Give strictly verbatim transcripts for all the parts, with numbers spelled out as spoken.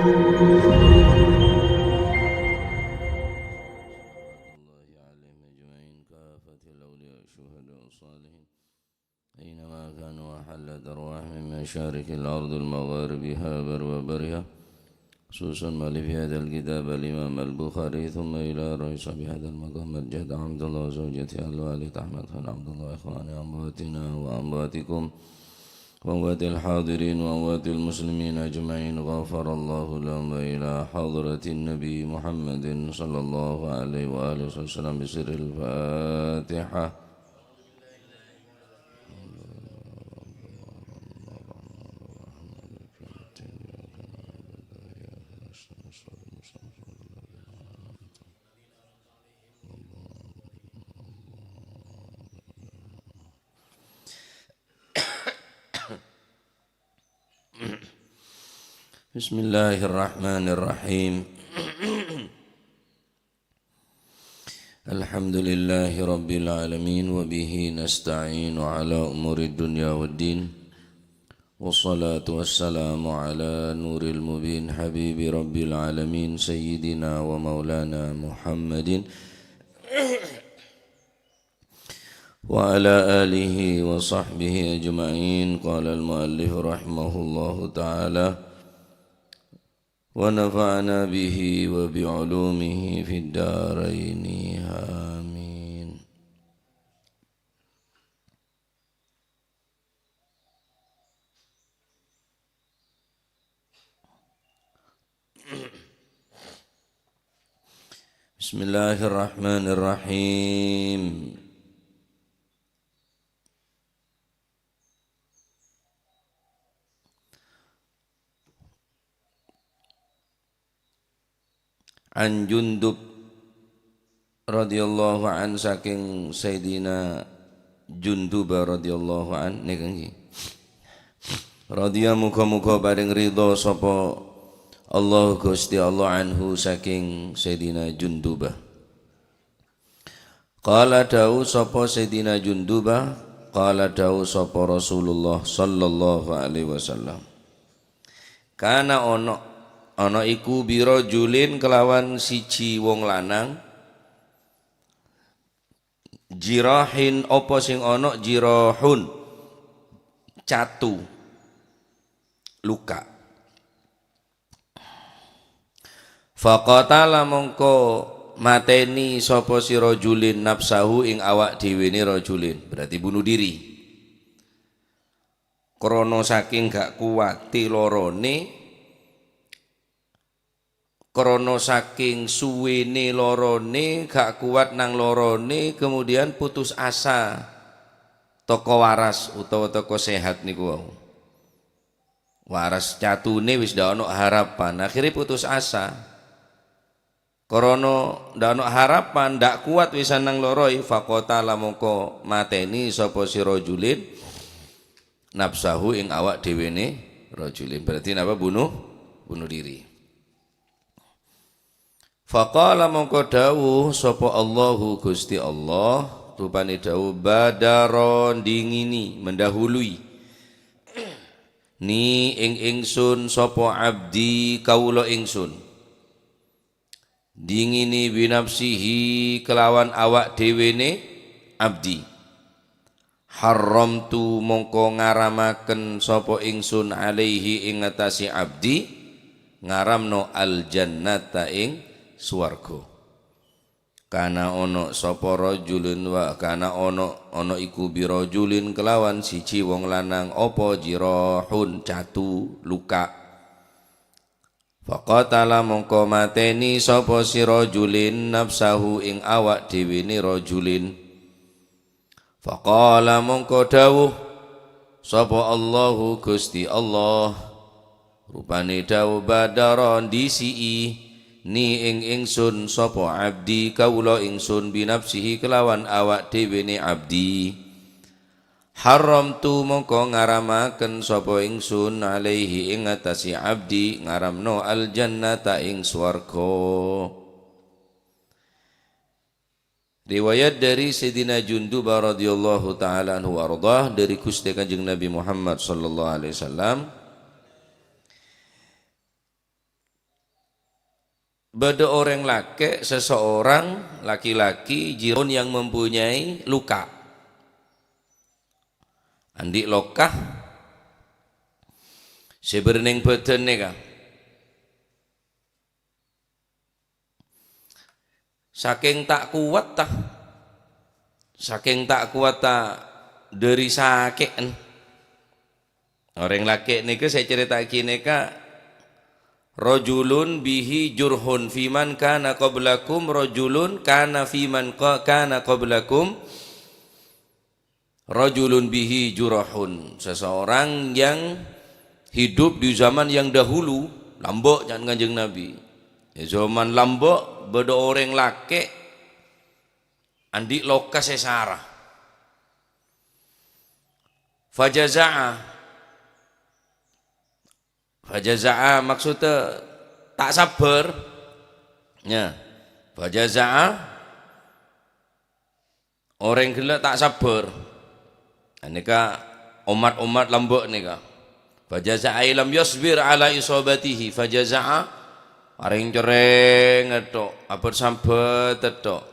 الله عليهم أجمعين، كافة الأولياء والشهداء والصالحين. أينما كانوا وحلت أرواحهم من مشارق الأرض ومغاربها وبر وبرها، خصوصا مؤلف هذا الكتاب الإمام البخاري، ثم إلى روح صاحب هذا المقام الجد عبد الله وزوجته الوالد أحمد خان عبد الله وإخوانه وأمواتنا وأمواتكم وأموات الحاضرين وأموات المسلمين أجمعين. غفر الله لهم وإلى حضرة النبي محمد صلى الله عليه وآله وسلم بسر الفاتحة. بسم الله الرحمن الرحيم. الحمد لله رب العالمين، وبه نستعين على أمور الدنيا والدين. والصلاة والسلام على نور المبين، حبيب رب العالمين، سيدنا ومولانا محمد وعلى آله وصحبه أجمعين. قال المؤلف رحمه الله تعالى: ونفعنا به وبعلومه في الدارين. آمين. بسم الله الرحمن الرحيم. An Jundub radhiyallahu an, saking Sayyidina Jundub radhiyallahu an, nèka ngghi. Radhiya, muga-muga paring ridho sapa Allah, Gusti Allah, anhu, saking Sayyidina Jundubah. Qala, dawuh sapa Sayyidina Jundubah, qala, dawuh sapa Rasulullah sallallahu alaihi wasallam. Kana ono, ono iku birojulin kelawan siji wong lanang, jirahin apa sing ono, jirahun, catu, luka. Faqatala, mongko mateni sapa si rajulin nafsahu ing awak dhewene rajulin, berarti bunuh diri. Krana saking gak kuwate lorone, krana saking suwene lorone, gak kuwat nang lorone, kemudian putus asa toko waras utawa toko sehat niku wau. Waras catune wis ndak ono harapan, akhire putus asa. Krana ndak ono harapan, ndak kuwat wisan nang loroi, faqatala, mongko mateni sapa si rajulin nafsahu ing awak dhewene rajulin. Berarti napa? Bunuh, bunuh diri. Faqala, mongko dawuh sapa Allahu, Gusti Allah, rupane dawuh, badara, dingini, mendahului, ni ing ingsun sapa abdi, kawula ingsun. Dingini binafsihi, kelawan awak dhewene abdi. Harramtu, mongko ngaramaken sapa ingsun, alaihi, ing atase abdi, ngaramno, al-jannata, ing swarga. Kana ono sapa rajulun wa, kana ono, ono iku birajulin kelawan siji wong lanang, apa jirahun, catu, luka. Faqatala, mongko mateni sapa si rajulin nafsahu ing awak dhewene rajulin. Faqala, mongko dawuh sapa Allahu, Gusti Allah, rupane dawuh, badara, disi'i, ni ing ingsun sapa abdi, kawula ingsun, binafsihi, kelawan awak dhewene abdi. Harramtu, mongko ngaramaken sapa ingsun, alaihi, ing atase abdi, ngaramno, al-jannata, ing swarga. Riwayat dari Sayyidina Jundubah radhiyallahu ta'ala anhu wa ardhah, dari Gusti Kanjeng Nabi Muhammad sallallahu alaihi wasallam. Bâdâ orèng lakè', seseorang laki-laki, jirahun, yang mempunyai luka. Andi' loka sè bârnèng bâdân nèka. Sakèng ta' kowat, ta. Sakèng ta' kowat, ta, dâri sakè'en. Orèng lakè' nèka sè ècarèta'aghi nèka, "Rajulun bihi jurhun fiman kana qablakum, rajulun kana fiman qa-, kana qablakum, rajulun bihi jurhun." Seseorang yang hidup di zaman yang dahulu, lambâ' ca'na Kanjeng Nabi. È zaman lambâ' bâdâ orèng lakè' andi' loka sè sara. Fajaza'a. Fajaza'a maksoddhâ ta' sabbhâr. Ya. Fajaza'a, orèng ghellâ' ta' sabbhâr. Nèka ommat-ommat lambâ' nèka. Fajaza'a ay lam yasbir ala isabatihi. Fajaza'a, arèng-cerrèng ètto', abât-sambât ètto'.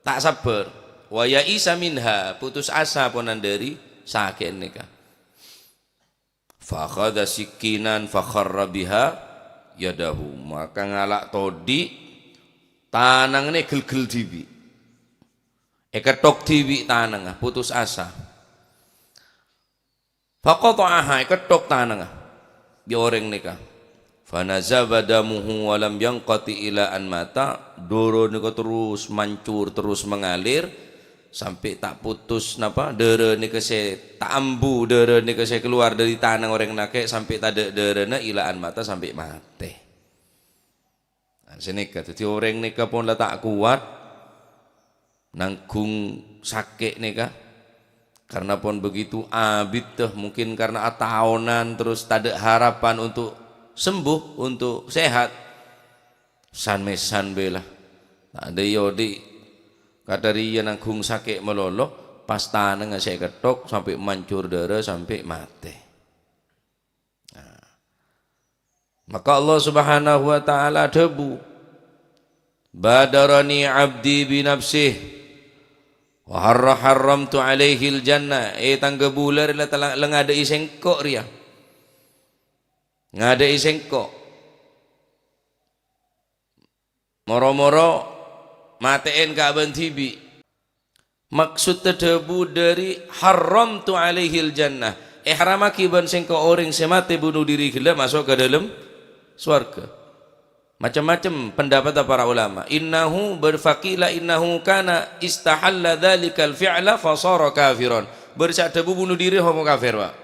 Ta' sabbhâr. Wa ya'isa minha, putus asa ponan dâri sakè'en nèka. Fa akhadha sikkinan fa kharra biha yadahu. Maka ngala' todi', tanangnga èghelghel dhibi'. Èkettok dhibi' tanangnga, putus asa. Fa qata'aha, èkettok tanangnga bi' orèng nèka. Fa nazaba damuhu wa lam yanqati ila an mata, dârâ nèka terros mancor, terros mangalir, sampè' ta' putus napa, dârâ nèka sè ta' ambu, dârâ nèka sè kalowar dâri tanang orèng lakè' sampè' tadâ' dârâna, ila an mata, sampè' matè. Nah, sè nèka, dhâddhi orèng nèka pon la ta' kowat nangghung sakè' nèka. Karena pon begitu abiddhâ, mungkin karena ataonan terros tadâ' harapan untuk sembuh, untuk sehat. San-mèsan bhâi la. Ta' dâ' iyâ odi' kadhâriyâ nangghung sakè' malolo, pas tanangnga sè èkettok sampè' mancor dârâ, sampè' matè. Nah. Maka Allah Subhanahu wa Ta'ala adhâbu, "Badarani 'abdi bi nafsih, wa harra-, harramtu 'alaihil jannah." Eh, tang kabulâ rèya la tala-, la ngadâ'i sèngko' rèya. Ngadâ'i sèngko'. Moro-moro matè'èn ka abâ'na dhibi'. Maksodda dhâbu dâri harramtu 'alaihil jannah, èharammaghi bân sèngko' orèng sè matè bunuh diri ghellâ' maso' ka dâlem sowarghâ. Macem-macem pendapatta para ulama. Innahu ber-, faqila innahu kana istahalla dzalikal fi'la fasara kafiron. Bâri' sè adhâbu bunuh diri homo kafir, Pak.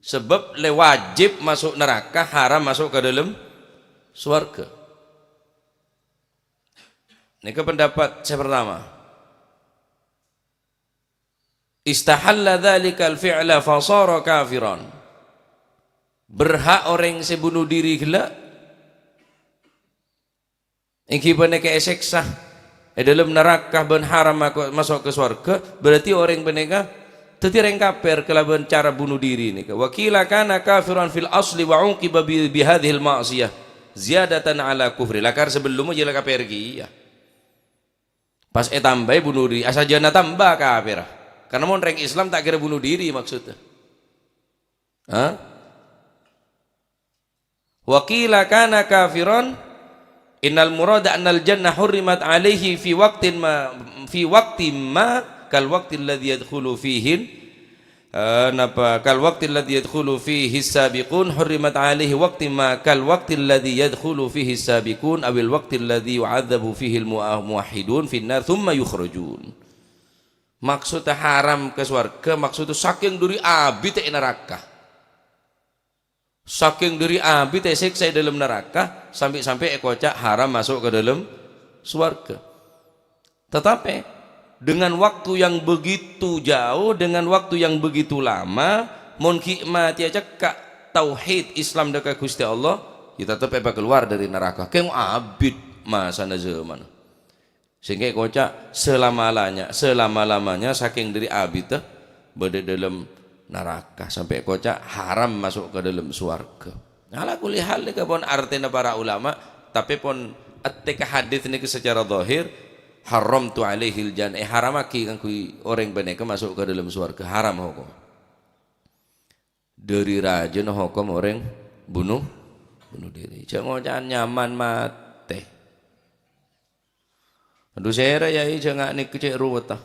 Sabâb lè wajib maso' naraka, haram maso' ka dâlem sowarghâ. Nèka pendapat sè pertama. Istahalla dzalikal fi'la fasara kafiran. Berhak orèng sè bunuh diri ghellâ' èngghi panèka èsèksa è dâlem naraka bân haram mako-, maso' ka sowarghâ, berarti orèng panèka dhâddhi orèng kafir kalabân cara bunuh diri nèka. Wa qila kana kafiran fil asli wa uqiba bi, bi hadzihil ma'siyah ziyadatan ala kufri. Lakar sabellumma jâ la kafir kèya. Pas ètambâi bunuh diri, asajâna tamba kafir. Karena mon rèng Islam ta' kèra bunuh diri maksodda. Hah? Wa qila kana kafiran, innal murada annal jannah hurrimat alaihi fi waqtin ma, fi waqtin ma kal waqtil ladzi yadkhulu fihin, eh, napa, kal waqtil ladzi yadkhulu fihi sabiqun hurrimat alaihi waqtin ma kal waqtil ladzi yadkhulu fihi sabiqun awil waqtil ladzi yu'adzabu fihil mu'a-, muwahhidun finnar tsumma yukhrajun. Maksodda haram ka sowarghâ, maksodda sakèng dâri abiddhâ è naraka. Sakèng dâri abiddhâ èsèksa è dâlem naraka, sampè'-sampè' èkoca' haram maso' ka dâlem sowarghâ. Tetapi, dengan waktu yang begitu jauh, dengan waktu yang begitu lama, mon ghi' matèya cekka' tauhid Islam dâ' ka Ghustè Allah, ya tetep èpakalowar dâri naraka. Kèng abit masana zaman. Sehingga èkoca' selama-lanya-, selama-lamanya sakèng dâri abiddhâ bâdâ dâlem naraka, sampè' èkoca' haram maso' ka dâlem sowarghâ. Ala kulli hal nèka pon artèna para ulama, tapè pon ètèka hadis nèka secara zahir, "Haramtu alaihil jan-," èharamaghi kaangghuy orèng panèka maso' ka dâlem sowarghâ, haram hokom. Dâri rajâna hokom orèng bunuh, bunuh diri. Jhâ' ngoca'an nyaman matè. Adhu sèra, Yai, jhâ' nga' nèka cè' ruwetta.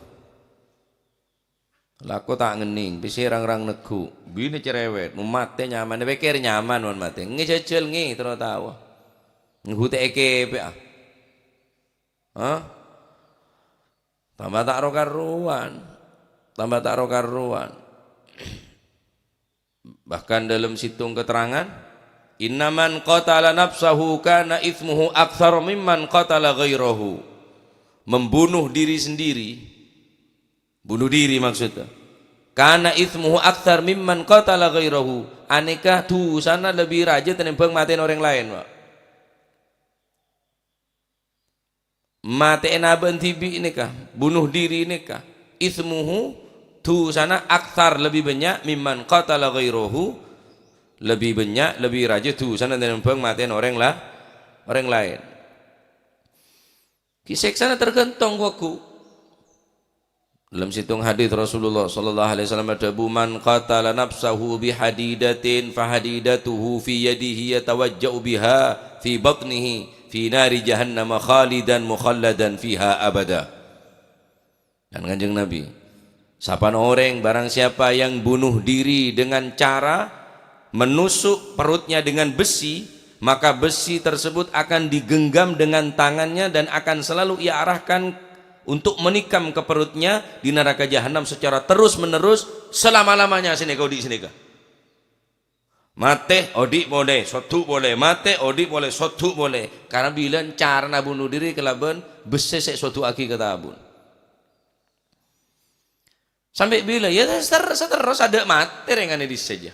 Lako ta' ngennèng, pèssè rang-rang neggu', binè cerewet, mon matè nyaman, pèkkèr nyaman mon matè. Ngè jhâjhâl ngè, terro taowa. Ngghu ta' èkèpè'a. Hah? Tamba ta' ro-karowan. Tamba ta' ro-karowan. Bahkan dalam situng keterangan, "Innaman qatala nafsahu kana itsmuhu aktsara mimman qatala ghairahu." Membunuh diri sendiri, bunuh diri maksudnya. "Kana itsmuhu aktsar mimman qatala ghairahu." Anèka dusana lebbi rajâ tènèmbhâng matèna orèng laèn, Pak. Matè'è abâ'na dhibi' nèka, bunuh diri nèka, itsmuhu, dusana aktsar, lebbi bânnya', mimman qatala ghairahu, lebbi bânnya', lebbi rajâ dusana tènèmbhâng matè'è orèng la-, orèng laèn. Ki sèksana tergantung, ghu. Dalam situng hadis Rasulullah sallallahu alaihi wasallam adhâbu, "Man qatala nafsahu bihadidatin fahadidatuhu fi yadihi yatawajja'u biha fi batnihi fi nari jahannama khalidan mukhalladan fiha abada." Dan Kanjeng Nabi, "Sapana orèng, barang siapa yang bunuh diri dengan cara menusuk perutnya dengan besi, maka besi tersebut akan digenggam dengan tangannya dan akan selalu ia arahkan untuk menikam ke perutnya di neraka jahanam secara terus-menerus selama-lamanya." Sanèka odi' sanèka. Matè, odi' polè, sodu' polè, matè, odi' polè, sodu' polè. Karena bilân carana bunuh diri kalabân bessè sè èsodu'aghi ka tabun. Sampè' bilâ? Ya, sater-, saterros adâ' matè rèngan è dissa' jâ.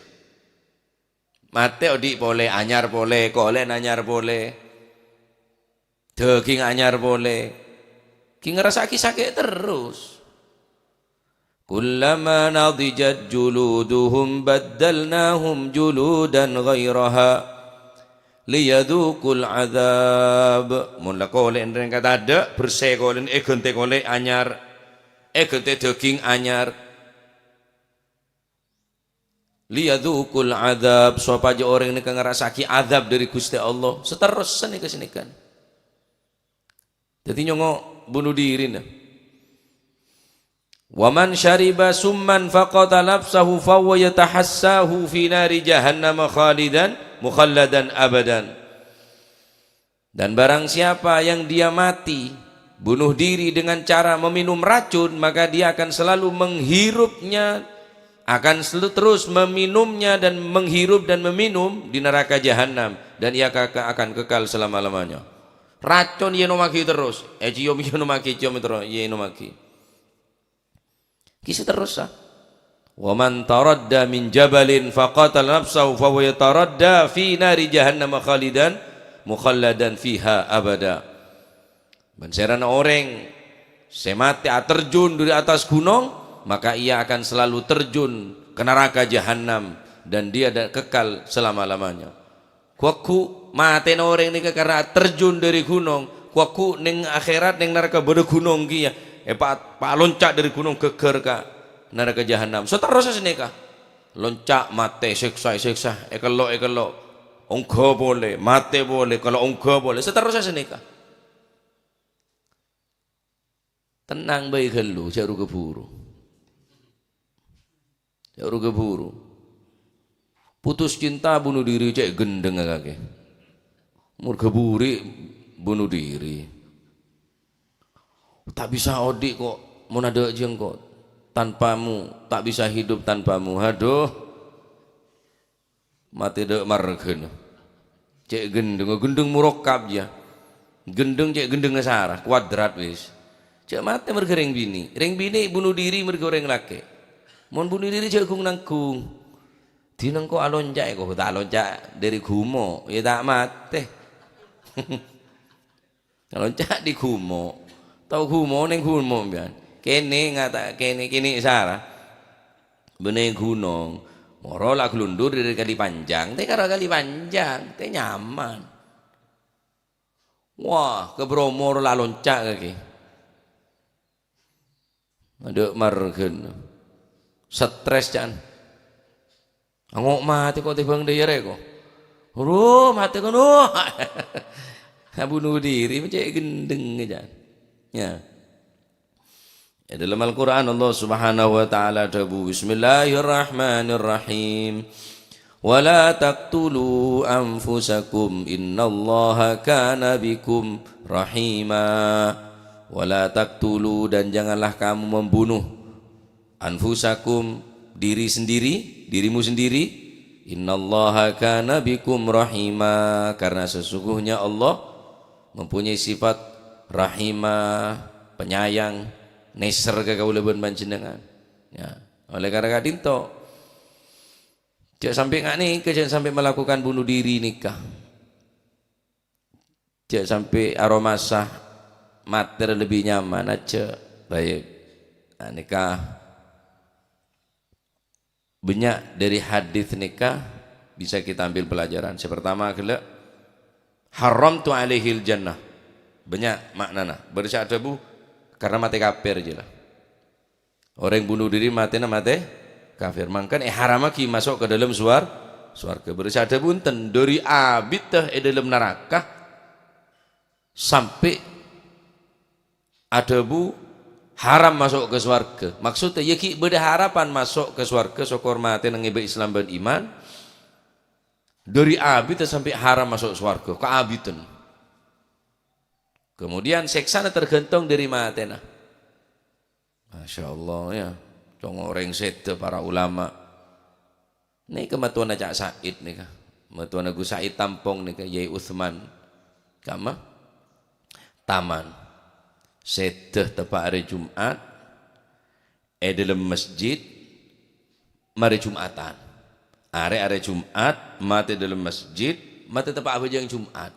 Matè odi' polè, anyar polè, kolè'na anyar polè. Dâging anyar polè. Ghi' ngarassaaghi sakè' terros. "Kullama nadijat juluduhum baddalnahum juludan ghairaha liyadzuqul adzab." Mon la kolè' rèng katadâ', bersè kolè'na, èghântè kolè' anyar, èghântè dâging anyar. "Liyadzuqul adzab," sopajâ orèng nèka ngarassaaghi adzab dâri Ghustè Allah. Saterrossa nèka sanèkan. Dâddhi nyongngo' bunuh diri, nah. "Wa man syariba summan faqatala nafsahu fahuwa yatahassahu fi nari jahannama khalidan mukhalladan abadan." Dan barang siapa yang dia mati, bunuh diri dengan cara meminum racun, maka dia akan selalu menghirupnya, akan sel-, terus meminumnya dan menghirup dan meminum di neraka jahanam, dan ia kaka-, akan kekal selama-lamanya. Racon ènomaghi terros, èciom ènomaghi, ciom terros, ènomaghi. Ghi' saterrossa. "Wa man taradda min jabalin faqatala nafsahu fahuwa yataradda fi nari jahannama khalidan mukhalladan fiha abada." Bân sèrana orèng sè matè aterjun dâri attas ghunong, maka ia akan selalu terjun ke neraka jahanam dan dia da-, kekal selama-lamanya. Ghu-, ghu matèna orèng nèka karena terjun dâri ghunong. Ghu-, ghu neng akhèrat, neng naraka bâdâ ghunong kèya. Èpa-, palonca' dâri ghunong ghâgghâr ka naraka jahanam. Saterrossa sanèka. Lonca' matè, sèksa, sèksa, èkello', èkello'. Ongghâ polè, matè polè, kello' ongghâ polè. Saterrossa sanèka. Tennang bhâi ghâllu, jhâ' ru-kabhuru. Jhâ' ru-kabhuru. Putus cinta bunuh diri cè' ghendhengnga kakè. Mon ghâburi bunuh diri. Ta' bisa odi' ko' mon adâ' jiyâ engko'. Tanpamu, tak bisa hidup tanpamu. Aduh. Matè dâ' marghâna. Cè' ghendheng, ghendheng murakkab, ya. Ghendheng cè' ghendhengnga sara, kuadrat wis. Jhâ' matè marghâ rèng binè'. Rèng binè' bunuh diri marghâ orèng lakè'. Mon bunuh diri jhâ' gung-nanggung. Dinah engko' alonca', kok ta' alonca' dâri ghumo', ya ta' matè. Lonca' dâri ghumo'. Tao ghumo' neng ghumo' sampèyan. Kènè' ngata' kènè', kènè' sara. Bânnè ghunong. Moro la glundur dâri Kali Panjang, tè karo Kali Panjang, tè nyaman. Wah, ka Bromo la lonca' kakè. Adâ' marghâna. Stres, can. Ango' matè ko' tèbâng dâ' iyâ rè ko'. Ro, matè kono. Bunuh diri, ma' cè' ghendheng, can. Ya. È dâlem Al-Qur'an Allah Subhanahu wa Ta'ala adhâbu, "Bismillahirrahmanirrahim. Wa la taqtulu anfusakum, innallaha kana bikum rahima." "Wa la taqtulu," dan janganlah kamu membunuh, "anfusakum," diri sendiri, dirimu sendiri, "innallaha kana bikum rahima," karena sesungguhnya Allah mempunyai sifat rahimah, penyayang, nèser ka kaulâ bân panjhennengngan. Ya, oleh karena ka'dinto, jhâ' sampè' nga' nèka, jhâ' sampè' melakukan bunuh diri nèka. Jhâ' sampè' aromasa matè lebbi nyaman, ajâ'. Baik. Nah, nèka Bânnya' dâri hadits nèka bisa kita ambil pelajaran. Sè partama ghellâ', "Harramtu alaihil jannah." Bânnya' ma'nana. Bâdâ sè adhâbu, "Karena matè kafir jiyâ la." Orèng bunuh diri matèna matè kafir. Mangkana èharamaghi maso' ka dâlem suwar-, sowarghâ. Bâdâ sè adhâbu, "Enten, dâri abiddhâ è dâlem naraka sampè' adhâbu haram maso' ka sowarghâ." Maksodda, iyâ ghi' bâdâ harapan maso' ka sowarghâ, sokor matèna ngèbâ Islam bân iman. Dâri abiddhâ sampè' haram maso' sowarghâ, kaabiddhân. Kemudian, sèksana tergantung dâri matèna. Masya Allah, ya. Cong orèng sèdhâ para ulama. Nèka mattowana Cak Said nèka. Mattowana Gus Said Tampong nèka, Yai Utsman. Kama? Taman. Sèdhâ teppa' arè Jum'at, è dâlem masjid, marè Jum'atan. Arè-arè Jum'at, matè dâlem masjid, matè teppa' abhâjâng Jum'at.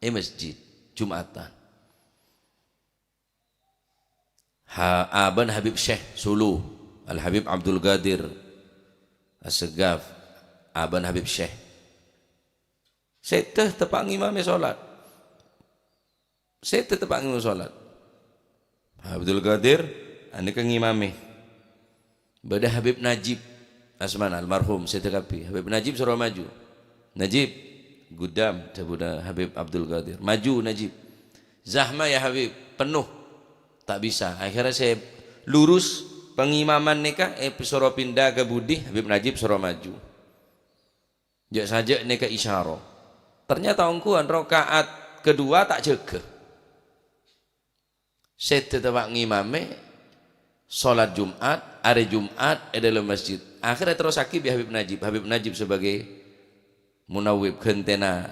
È masjid, Jum'atan. Ha-, abâna Habib Syekh Sulu, Al Habib Abdul Qadir As-Segaf, abâna Habib Syekh. Sèdhâ teppa' ngimamè solat. Sèdhâ teppa' ngimamè solat. Abdul Qadir, anèka ngimamè. Bâdâ Habib Najib, asmana almarhum, sèdhâ kabbhi. Habib Najib soro maju. "Najib, gudam," dhâbuna Habib Abdul Qadir. "Maju, Najib." "Zahma, ya Habib, penuh." "Ta' bisa." Akhirnya sè lurus pangimaman nèka, eh, soro pinda ka budi, Habib Najib soro maju. Jhâ'-sajhâ' nèka isyara. Ternyata ongghuwân rakaat kedua ta' jâgâ. Sèdhâ teppa' ngimamè solat Jum'at, arè Jum'at è dâlem masjid. Akhirnya terrossaghi bi' Habib Najib. Habib Najib sebagai munawwib, ghântèna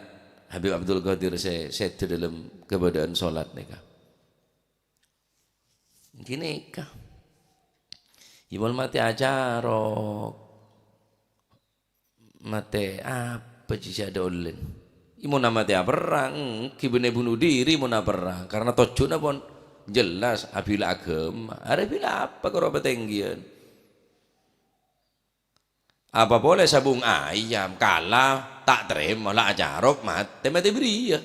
Habib Abdul Qadir sè sèdhâ dâlem kabâdâ'ân solat nèka. Ghânèka. Iyâ, mon matè acarok. Matè apa jiyâ sè adâ' ollèn? Iyâ, mon matè aperrang, èngghi bânnè bunuh diri mon aperrang. Karena tojjhuna pon jelas, abhilâ aghâma. Arè bhilâ apa karo patèngghiyân? Apa polè sabung ayam, kala, ta' tarèma, la acarok, matè, matè bâriyâ.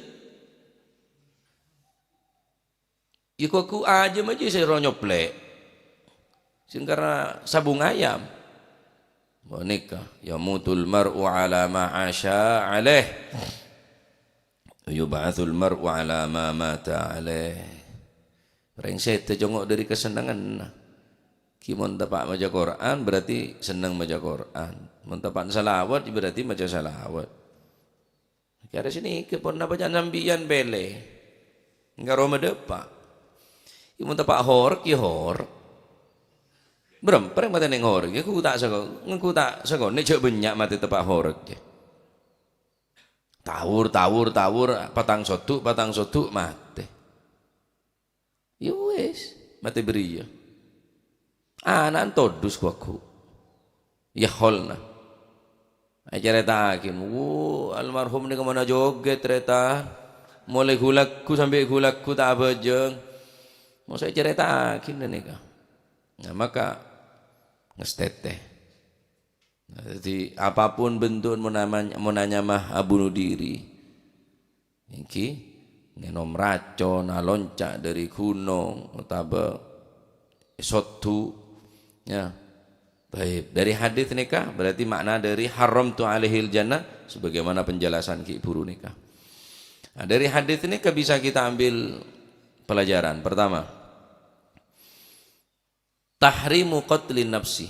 Iyâ, ghu-, ghu-, ajâm jiyâ sè ro nyoplè'. Sèngkara sabung ayam. Panèka, "Yamutul mar'u ala ma asya alaih. Yub'atsul mar'u ala ma mata alaih." Rèng sèdhâ congo' dâri kasennengnganna. Ghi' mon teppa' maca Qur'an, berarti senneng maca Qur'an. Mon teppa' salawat, berarti maca salawat. Karè sè nèka pon napa can sampèyan pèlè? Èngghâ roma dâpa'. Iyâ, mon teppa' horeg, iyâ horeg. Bârâmpa rèng matè neng horeg, iyâ, ghu ta' sako-, ghu ta' sakonè' jhâ' bânnya' matè teppa' horeg, jâ. Tawur, tawur, tawur, patang sodhu', patang sodhu', matè. Iyâ wis, matè bâriyâ. Ana'na todus ghu-, ghu-. Iyâ holna. Ècarèta'aghi, "Wo, almarhum nèka mon ajogèt, tarètan. Molaè ghu-lagghu sampè' ghu-lagghu ta' abhâjâng." Moso ècarèta'aghi nèka. Nah, maka ngastètè. Jadi, apapun bentuk mon nama-, mon anyama bunuh diri. Iki, ngènom racon, alonca' dâri ghunong, otabâ sodhu, ya. Baik, dari hadis nèka berarti makna dari haramtu alaihil jannah sebagaimana penjelasan ghi' bhuru nèka. Nah, dari hadis nèka bisa kita ambil pelajaran. Pertama, tahrimu qatlin nafsi,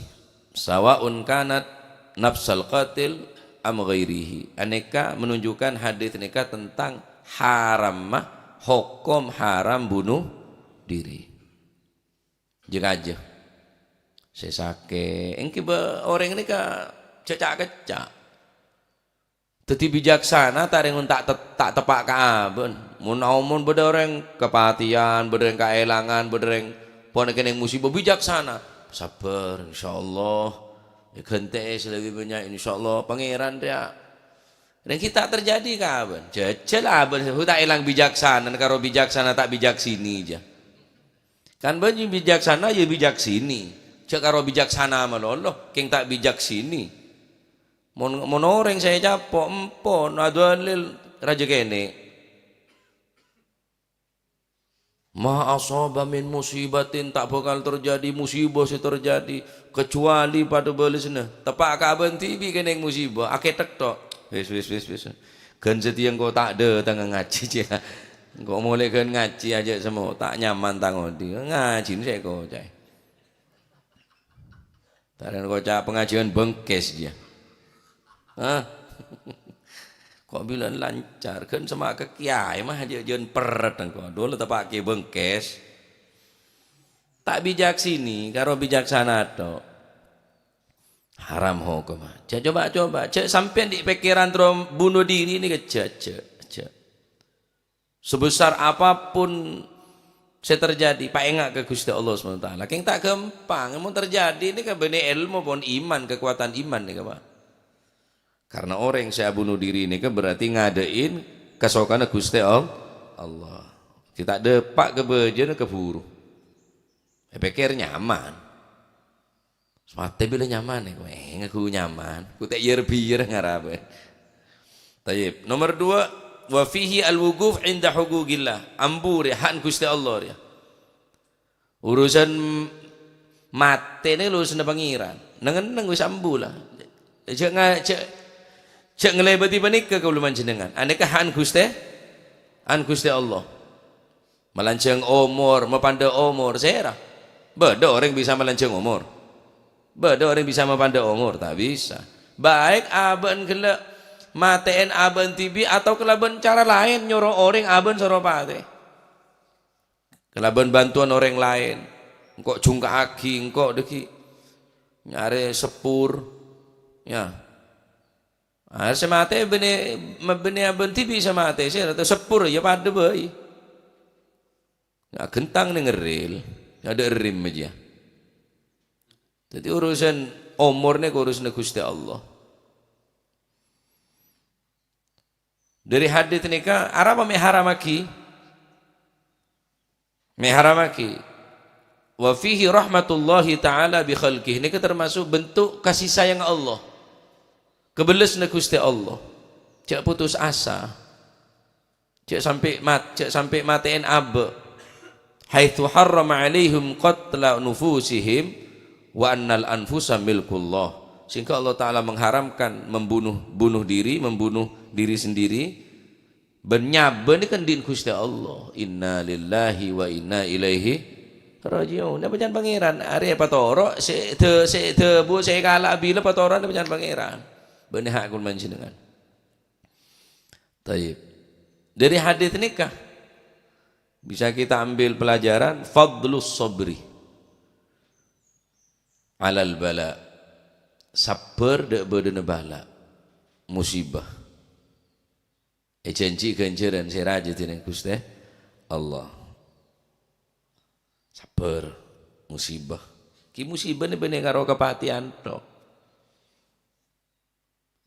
sawa'un kanat nafsal qatil am ghairihi. Anèka menunjukkan hadis nèka tentang haramma, hokom haram bunuh diri. Jâ-kajâ. Sè sakè', èngghi bâ-, orèng nèka cè'-, ca'-kecca'. Dhâddhi bijaksana ta' rèng ta' te-, ta' teppa' ka abâ'na. Mon aomor bâdâ orèng kapatèyan, bâdâ orèng kaèlangan, bâdâ orèng pon kènèng musibah, bijaksana. Sabbhâr, insyaallah. Èghântè'è sè lebbi bânnya', insyaallah. Pangèran rèya. Rèng ghi' ta' terjadi ka abâ'na. Jhâjhâl abâ'na, ta' èlang bijaksana, karo bijaksana ta' bijaksini jâ. Kan bânnya' bijaksana, ya bijaksini. Jhâ' karo bijaksana malolo, kèng ta' bijaksini. Mon, mon orèng sè ècapo', empo', adalil, rajâ kènè'. Ma asaba min musibatin, ta' bhâkal terjadi musibah sè terjadi, kecuali padâ bâlessâna. Teppa' ka abâ'na dhibi' kènèng musibah, akèthèk tok. Wis, wis, wis, wis. Ghân satèya engko' ta' dâteng ngajhi, jâ. Engko' molè ghân ngajhi ajâ' semmo, ta' nyaman tang odi. Ngajhina sè èkocaè. Tarèn koca' pangajiân bengkes, jâ. Hah? Kok bilân lancar? Kan sema' ka kiyaè mah, jâ-, jân perret engko'. Dulu teppa' ki bengkes. Ta' bijaksini, karo bijaksana tok. Haram hokomma. Jâ, coba-coba. Jâ sampèyan di' pèkkèran terro bunuh diri nèka, jâ, jâ, jâ. Sebesar apapun sè terjadi, paènga' ka Ghustè Allah Subhanahu wa Ta'ala. Kèng ta' ghâmpang, mon terjadi nèka bânnè èlmo pon iman, kekuatan iman nèka, Pak. Karena orèng sè abunuh diri nèka berarti ngadâ'in kasokanna Ghustè All-, Allah. Ghi' ta' dâpa' ka bâjâna kabhuru. Èpèkkèr nyaman. Matè bilâ nyaman, eh, ngaku nyaman. Ku ta' yer-biyer ngarabâ. Tayyib. Nomor dua, wa fihi al-wuquf inda huquqillah. Ambu rèya, hak Ghustè Allah rèya. Urusan matè nèka urusanna Pangèran. Neng-enneng wis ambu la. Jâ' nga-, jâ', jâ' ngalèbâdhi panèka kaulâ panjhennengngan. Anèka hak Ghustè, hak Ghustè Allah. Malanjhâng omor, mapandhâ' omor, sèra? Bâdâ orèng bisa malanjhâng omor? Bâdâ orèng bisa mapandhâ' omor? Ta' bisa. Baik abâ'na ghellâ' matè'èn abâ'na dhibi' atau kalabân cara laèn nyoro orèng abâ'na soro patè. Kalabân bantuan orèng laèn. Engko' jhungka'aghi, engko' dhâggi' nyarè seppur. Ya. Ah, sè matè bânnè, bânnè abâ'na dhibi' sè matè, sè rata seppur ya padâ bhâi. Aghentang neng erril, adâ' errim jâ. Dhâddhi urusan omor nèka urusanna Ghustè Allah. Dhâri hadits nèka, arapa mè' haramaghi? Mè' haramaghi. Wa fihi rahmatullahi ta'ala bi khalqih. Nèka termasuk bentuk kasih sayang Allah. Kabellessanna Ghustè Allah. Jhâ' putus asa. Jhâ' sampè' mat-, jhâ' sampè' matè'èn abâ'. Haitsu harrama 'alaihim qatla nufusihim wa annal anfusa milkullah. Sehingga Allah Ta'ala mengharamkan membunuh, bunuh diri, membunuh diri sendiri. Bân nyabâ nèka andi' Ghustè Allah. Inna lillahi wa inna ilaihi raji'un. Napa can Pangèran? Arè patoro', sè dâ-, sè dâbu, sè kala' bilâ patoro'na napa can Pangèran? Bânnè hak kaulâ panjhennengngan. Tayyib. Dari hadits nèka bisa kita ambil pelajaran fadlus sabri alal bala. Sabbhâr dâ' bâdâna bala, musibah. Èjhânjhi ghânjhârân sè rajâ dhinèng Ghustè Allah. Sabbhâr, musibah. Ki musibah nè bânnè karo kapatèyan tok.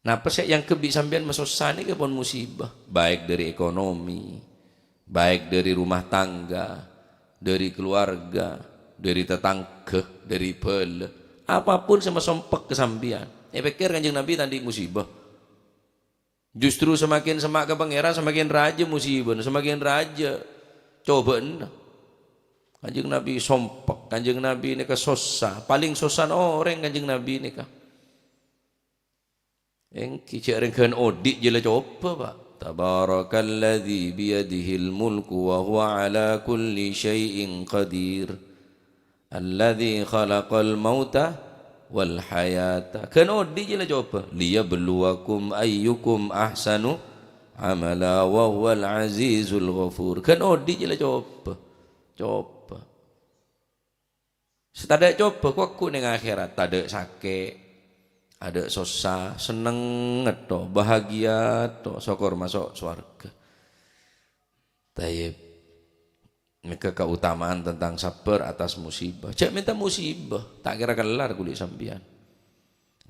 Napa sè èangghep bi' sampèyan masossa nèka pon musibah, baik dari ekonomi, baik dari rumah tangga, dari keluarga, dari tatangghâ, dari bhâlâ. Apapun sè masompek ka sampèyan, Èpèkkèr Kanjeng Nabi ta' andi' musibah. Justru semakin semma' ka Pangèran, semakin rajâ musibana, semakin rajâ cobâ'ânna. Kanjeng Nabi sompek, Kanjeng Nabi nèka sossa, palèng sossana orèng Kanjeng Nabi nèka. Èngghi, jhâ' rèng ghân odi' jiyâ la cobâ, Pa'. "Tabarakalladzi biyadihil mulku wa huwa ala kulli syai'in qadir. Alladzi khalaqal mauta wal hayata." Ghân odi' jiyâ la cobâ. "Liyabluwakum ayyukum ahsanu amala wa huwal azizul ghafur." Ghân odi' jiyâ la cobâ. Cobâ. Sè tadâ' cobâ, kowa ghu' neng akhèrat, tadâ' sakè', adâ' sossa, senneng ngetto, bahagia to, sokor maso' sowarga. Tayyib. Mèka kautamaan tentang sabbhâr atas musibah. Jhâ' mènta musibah, ta' kèra kellar ghuli' sampèyan.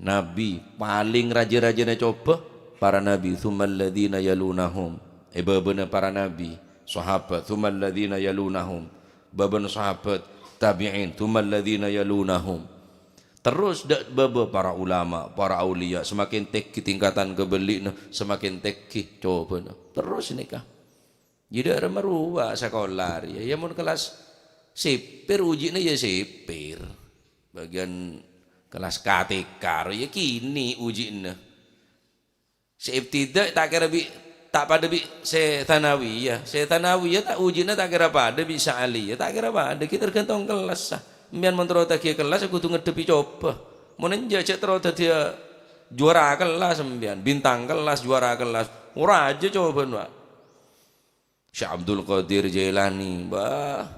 Nabi, palèng rajâ-rajâna cobâ, para nabi, tsummal ladzina yalunahum. È bâbâna para nabi, sahabat, tsummal ladzina yalunahum. Bâbâna sahabat, tabi'in, tsummal ladzina yalunahum. Terros dâ' bâbâ para ulama, para auliya, semakin tèngghi tingkatan kabelli'na, semakin tèngghi cobâna. Terros nèka. Jiyâ dâ' remma rowa sakola rèya. Yâ mon kellas sèpèr uji'na yâ sèpèr. Bâgiyân kellas K T K rèya kènè' uji'na. Sè ibtida' ta' kèra bi', ta' padâ bi' sè tsanawiyah. Sè tsanawiyah ta' uji'na ta' kèra padâ bi' sè aliyah, ta' kèra padâ. Ghi' tergantung kellassa. Sampèyan mon terro dhâddhiyâ kellas, kodhu ngaddhebbhi cobâ. Mon enjâ', jhâ' terro dhâddhiyâ juwara kellas sampèyan, bintang kellas, juwara kellas. Orajâ cobâna, Pa'. Syekh Abdul Qadir Jailani, bah,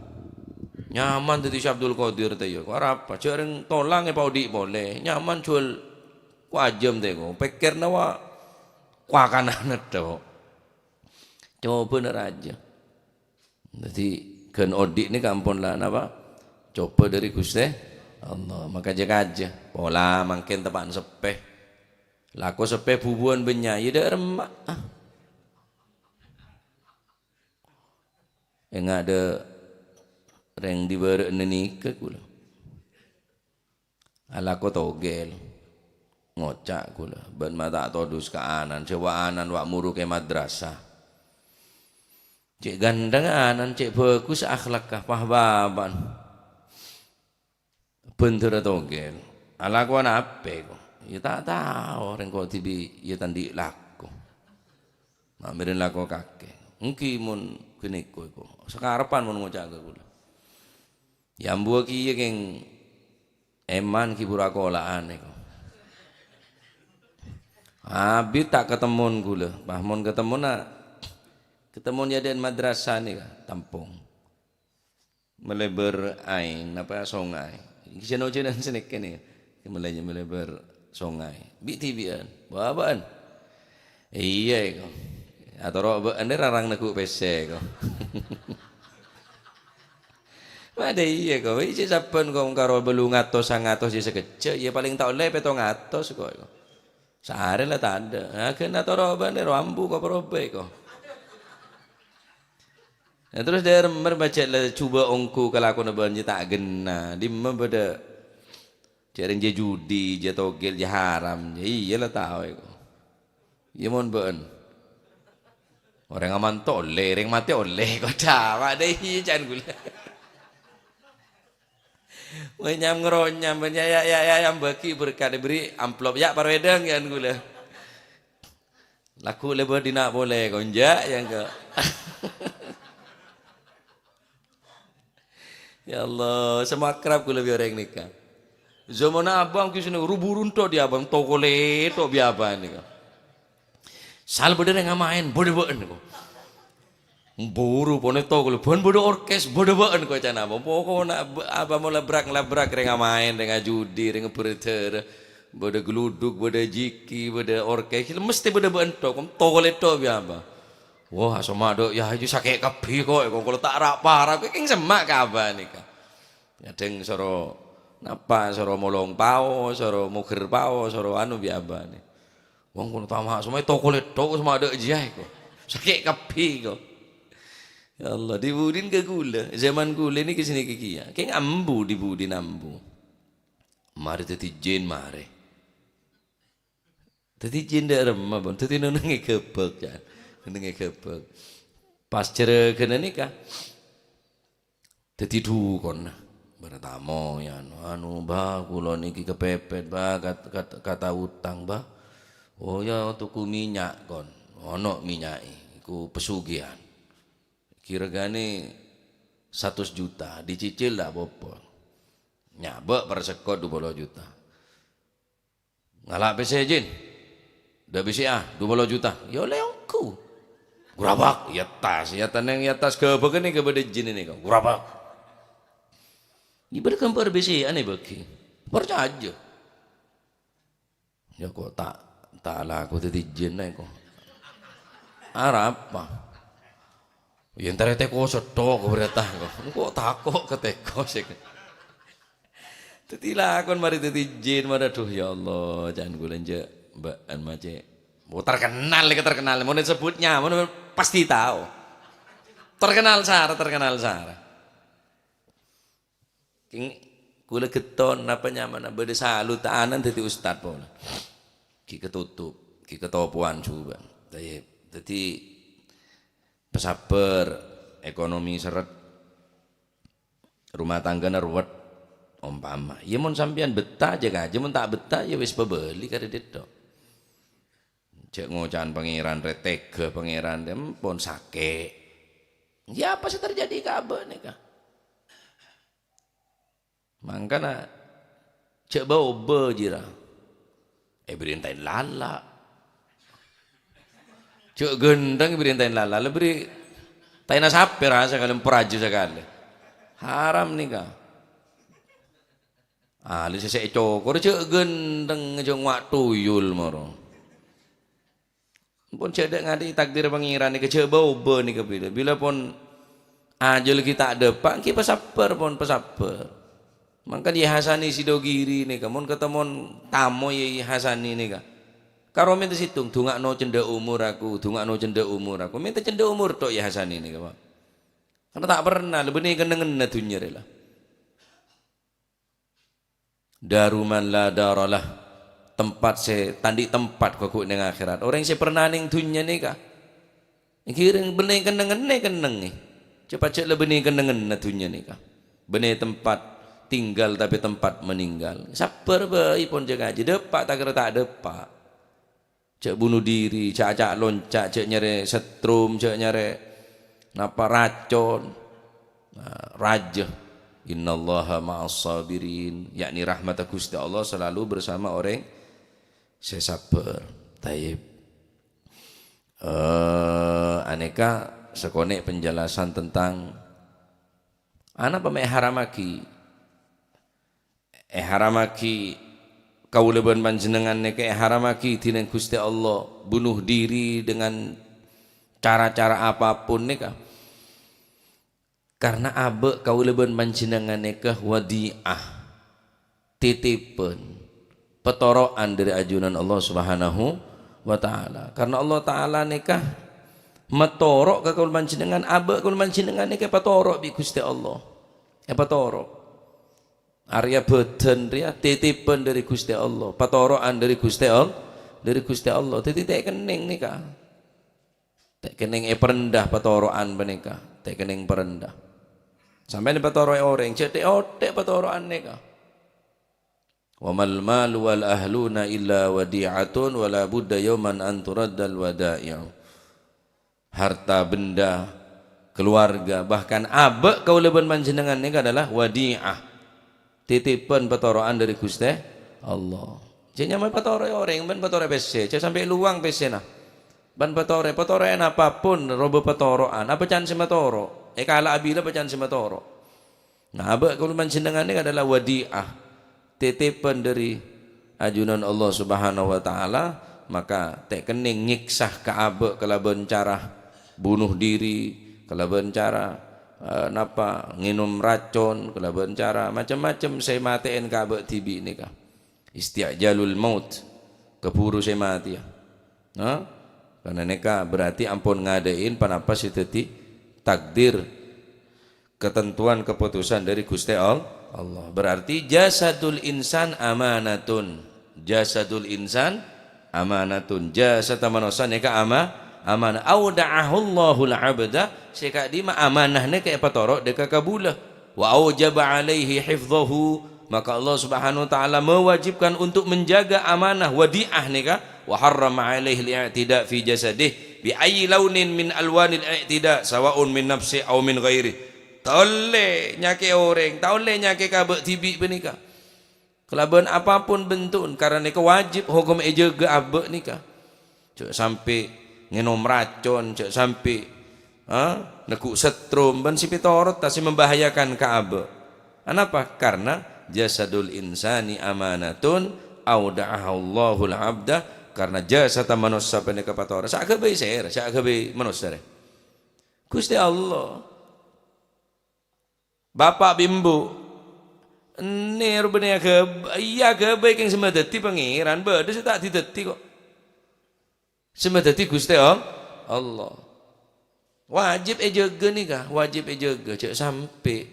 nyaman dhâddhi Syekh Abdul Qadir ta' iyâ. Kok arapa? Jhâ' rèng tolang èpaodi' polè, nyaman juwâl kowajâm tèko. Pèkkèrna wa-, kowakanana tho. Cobâna rajâ. Dhâddhi, ghân odi' nèka ampon la napa? Cobâ dâri Ghustè Allah. Makaja-kaja. Pola mangkèn teppa'na seppè. Lako seppè bubuwân bânnya', yâ dâ' remma. Enga' dâ' rèng dibârâ'na nèka kaulâ. Alako togel. Ngoca' kaulâ, bân ma' ta' todus ka anan, sè wa' anan wa' moro ka madrasah. Cè' gandhâng anan, cè' bhâghus akhlakka, pah-bapa'an. Bhendherra togel. Alakowan apè, ko? Yâ ta' tao, rèng ko dhibi' yâ ta' andi' lako. Ma' mèrèn lako kakè. Èngghi mon ghânèko, ko. Sakarebbhân mon ngoca' ka kaulâ. Yâ ambuwâ kèya kèng èman ghi' buru akola'an, ko. Abit ta' katemmon kaulâ. Pas mon katemmona, katemmon yâ dâ'en madrasah nèka, tampong. Melebar aèng, napa, songay. Jhân-ojhânan sanèka nè. Mele-, melebar songay. Bi'-dhibi'ân. Bâ-bâ'ân. Iyâ, èko. Atoro' bâ'ân rarang neggu' pèssè, ko. Padâ iyâ, ko. Iyâ, sabbhân, ko, karo bâllu ngatos, sangatos, iyâ, sakejjhâ'. Iyâ, palèng ta' ollè pèttong atos, ko, ko. Saarè la tadâ'. Aghân atoro' bâ'ân ro ambu, ko, parobâ, ko. Nah, terros dâ'remma bâ' jhâ' la jhubâ' ongghu kalakowanna bâ'ân jiyâ ta' ghenna. Dimma bâdâ jhâ' rèng jiyâ judi, jiyâ togel, jiyâ haram. Iyâ la tao èko. Iyâ mon bâ'ân. Orèng amanto ollè, rèng matè ollè. Kodâ, padâ iyâ ca'na kaulâ. Wah, nyam-ngaronyam, ya, ya, ya, ya, yang bagi berkat diberi amplop. Ya, parwedang, ya, kaulâ. Lagghu' lèbât dinna' polè, konja', ya, engko'. Ya Allah, sè makrab kaulâ bi' orèng nèka. Zamanna abang ki sini ru-buru ento' di abang, tokole ento' bi' abang nèka. Sal bâdâ rèng amaèn, bâdâ bâ'ân, ko. Buru ponèto kaulâ, bân bâdâ orkes, bâdâ bâ'ân, ko, ca'na abang. Pokokna ab-, abang mon labrak-labrak rèng amaèn, rèng ajudi, rèng berdara. Bâdâ geluduk, bâdâ jiki, bâdâ orkes, mesti bâdâ bâ'ân tok, tokole tok bi' abang. Wah, soma dok, ya, itu sakè' kabbhi, ko, ko, kaulâ ta' ra-para, ko, kèng semma' ka abang nèka. Kadhâng soro napa, soro molong pao, soro moger pao, soro anu bi' abang nè. Wong kono tama' somay tokole tok, soma dok jiyâ, ko. Sakè' kabbhi, ko. Ya Allah, dibudin ka kaulâ. Zaman kaulâ nèka sanèka kèya. Kèng ambu dibudin ambu. Marè dhâddhi jin, marè. Dhâddhi jin dâ' remma, pon. Dhâddhi nonèng èghâbâk, jhâ'. Nonèng èghâbâk. Pas jhârâghâna nèka, dhâddhi dhukon. Bertamu, ya, anu, anu, "Bâh, kaulâ nèkè kapèpèt, Bâh, kat-, kat-, kata utang, Bâh." "Oh, ya, tuku minyak, kon." Ono minya'è, iku pesugihan. Kira-kira satos juta, dicicil ta' apa-apa. Nyabâ' parsekko' dupolo juta. "Ngala' pèssè, Jin. Dâ' bisi'a, dupolo juta." "Ya ollè ongghu." Grabak, è attas, è attas neng è attas ghâbâghân nèka bâdâ jin nèka. Grabak. Ibâdâ ghâmpar bisi'an èbâghi. Parcajâ. Ya kok ta', ta' laku dhâddhi jin nèko. Arapa? Ya, entar teko setthok berita kok. Engko' tako' ka teko sè. Dhâddhi lakon marè dhâddhi jin, marè, "Adhu, ya Allah, can kaulâ enjâ' bâ'ân ma' cè'." Oh, terkenal, lagi terkenal. Mon disebut nyamana, pasti tahu. Terkenal sara, terkenal sara. Kèng-, kaulâ ghetton, napa nyamana bâdâ salutanan dhâddhi ustad polè. Ghi' katotop, ghi' katopowan jhubâ'. Tayyib. Dhâddhi, pasabbhâr, ekonomi sèrrèt, rumah tanggana ruwet, ompama. Ya, mon sampèyan bettah, jâ-kajâ, mon ta' bettah, ya wis pabâli ka dâddhi tok. Jhâ' ngoca'an Pangèran rè, tega Pangèran rè, empon sakè'. Ya, apa sè terjadi ka abâ' nèka? Mangkana, jhâ' bâ-obâ jiyâ ra. Èparènta'è lala'. Jhâ' ghântheng èparènta'è lala', la èparènta'è sapè ra sakalè, parajâ sakalè. Haram nèka. Ahli sè, sè ècokor jhâ' ghântheng, jhâ' ngowa' tuyul moro. Pon jhâ' dâ' ngadâ' takdir Pangèran nèka jhâ' bâ-obâ nèka bilâ. Bilâ pon ajâl ghi' ta' dâpa', ghi' pasabbhâr pon, pasabbhâr. Mangkana Yai Hasani Sidogiri nèka, mon katemmo tamoy Yai Hasani nèka. Karo mènta sèttong, "Dunga'no cendhâ' omor aku, dunga'no cendhâ' omor aku." Mènta cendhâ' omor tok Yai Hasani nèka, Pak. Karna ta' pernah, la bânnè kennengnganna dhunnya rè la. Daru man la daralah, tempat sè ta' andi' tempat ghugghu' neng akhèrat. Orèng sè pernah neng dhunnya nèka, ènggi rèng bânnè kennengnganna kennengngè. Cè' pajhât la bânnè kennengnganna dhunnya nèka. Bânnè tempat tinggal, tapè tempat meninggal. Sabbhâr bhâi pon jâ-kajâ, dâpa' ta' kèra ta' dâpa'. Jhâ' bunuh diri, jhâ' aca'-lonca', jhâ' nyarè setrum, jhâ' nyarè napa racon. Nah, rajâ. "Innallaha ma'as sabirin," yakni rahmatta Ghustè Allah selalu bersama orèng sè sabbhâr. Tayyib. Eh, anèka sakonè' penjelasan tentang anapa mè' èharammaghi. Èharammaghi, kaulâ bân panjhennengngan nèka èharammaghi dhinèng Ghustè Allah, bunuh diri dengan cara-cara apapun nèka. Karna abâ' kaulâ bân panjhennengngan nèka wadi'ah, titipan, patoro'an dhâri ajunan Allah Subhanahu wa Ta'ala. Karna Allah Ta'ala nèka matoro' ka kaulâ panjhennengngan, abâ' kaulâ panjhennengngan nèka èpatoro' bi' Ghustè Allah. Èpatoro'. Arèya bhâdhân rèya titipan dhâri Ghustè Allah, patoro'an dhâri Ghustè All-, dhâri Ghustè Allah. Dhâddhi ta' kennèng nèka. Ta' kennèng èparendah patoro'an panèka, ta' kennèng parendah. Sampèyan èpatoro'è orèng, jhâ' tè'-ottè' patoro'an nèka. "Wa mal malu wal ahluna illa wadi'atun, wa la budda yauman an turaddal wada'i'u." Harta benda, keluarga, bahkan abâ' kaulâ bân panjhennengngan nèka adalah wadi'ah, titipan patoro'an dhâri Ghustè Allah. Jhâ' nyamana patoro'è orèng, bân patoro'è pèssè, jhâ' sampè' lowang pèssèna. Bân patoro'è, patoro'è apapun, robâ patoro'an, apa can sè matoro'? Èkala'a bilâ apa can sè matoro'? Nah, abâ' kaulâ panjhennengngan nèka adalah wadi'ah, titipan dhâri ajunan Allah Subhanahu wa Ta'ala, maka ta' kennèng nyèksa ka abâ' kalabân cara bunuh diri, kalabân cara, eh, napa, ngènom racon, kalabân cara macem-macem sè matè'èn ka abâ' dhibi' nèka. Isti'jalul maut, kabhuru sè matèya. Nah, karna nèka berarti ampon ngadâ'in panapa sè dhâddhi takdir, ketentuan, keputusan dhâri Ghustè All-, Allah. Berarti jasadul insan amanatun. Jasadul insan Amanatun, jasad manossa nèka ama-, amanah. Auda'ahullahul abda, sè ka'dimma amanah nèka èpatoro' dâ' ka kabulâ. Wa aujaba alaihi hifdhahu, maka Allah Subhanahu wa Ta'ala mewajibkan untuk menjaga amanah wadi'ah nèka. Wa harrama alaihi al-i'tida' fi jasadih bi ayyi launin min alwanil i'tida', sawa'un min nafsi aw min ghairi. Ta' ollè nyakè orèng, ta' ollè nyakè ka abâ' dhibi' panèka. Kalabân apapun bentu'en, karana nèka wajib hokom èjâgâ abâ' nèka. Jhâ' sampè' ngènom racon, jhâ' sampè', ha, neggu' setrum, bân sè pètorotta sè membahayakan ka abâ'. Anapa? Karna jasadul insani amanatun auda'ahallahul abda, karna jasad manossa panèka patoro'. Sè aghâbây sèra, sè aghâbây manossa rè. Ghustè Allah. Bapa' bi' embu'. Enne rubâna aghâb-, iyâ aghâbây kèng sè madhâddhi Pangèran, bâdâ sè ta' dhâddhi kok. Sè madhâddhi Ghustè All-, Allah. Wajib èjâgâ nèka, wajib èjâgâ, jhâ' sampè'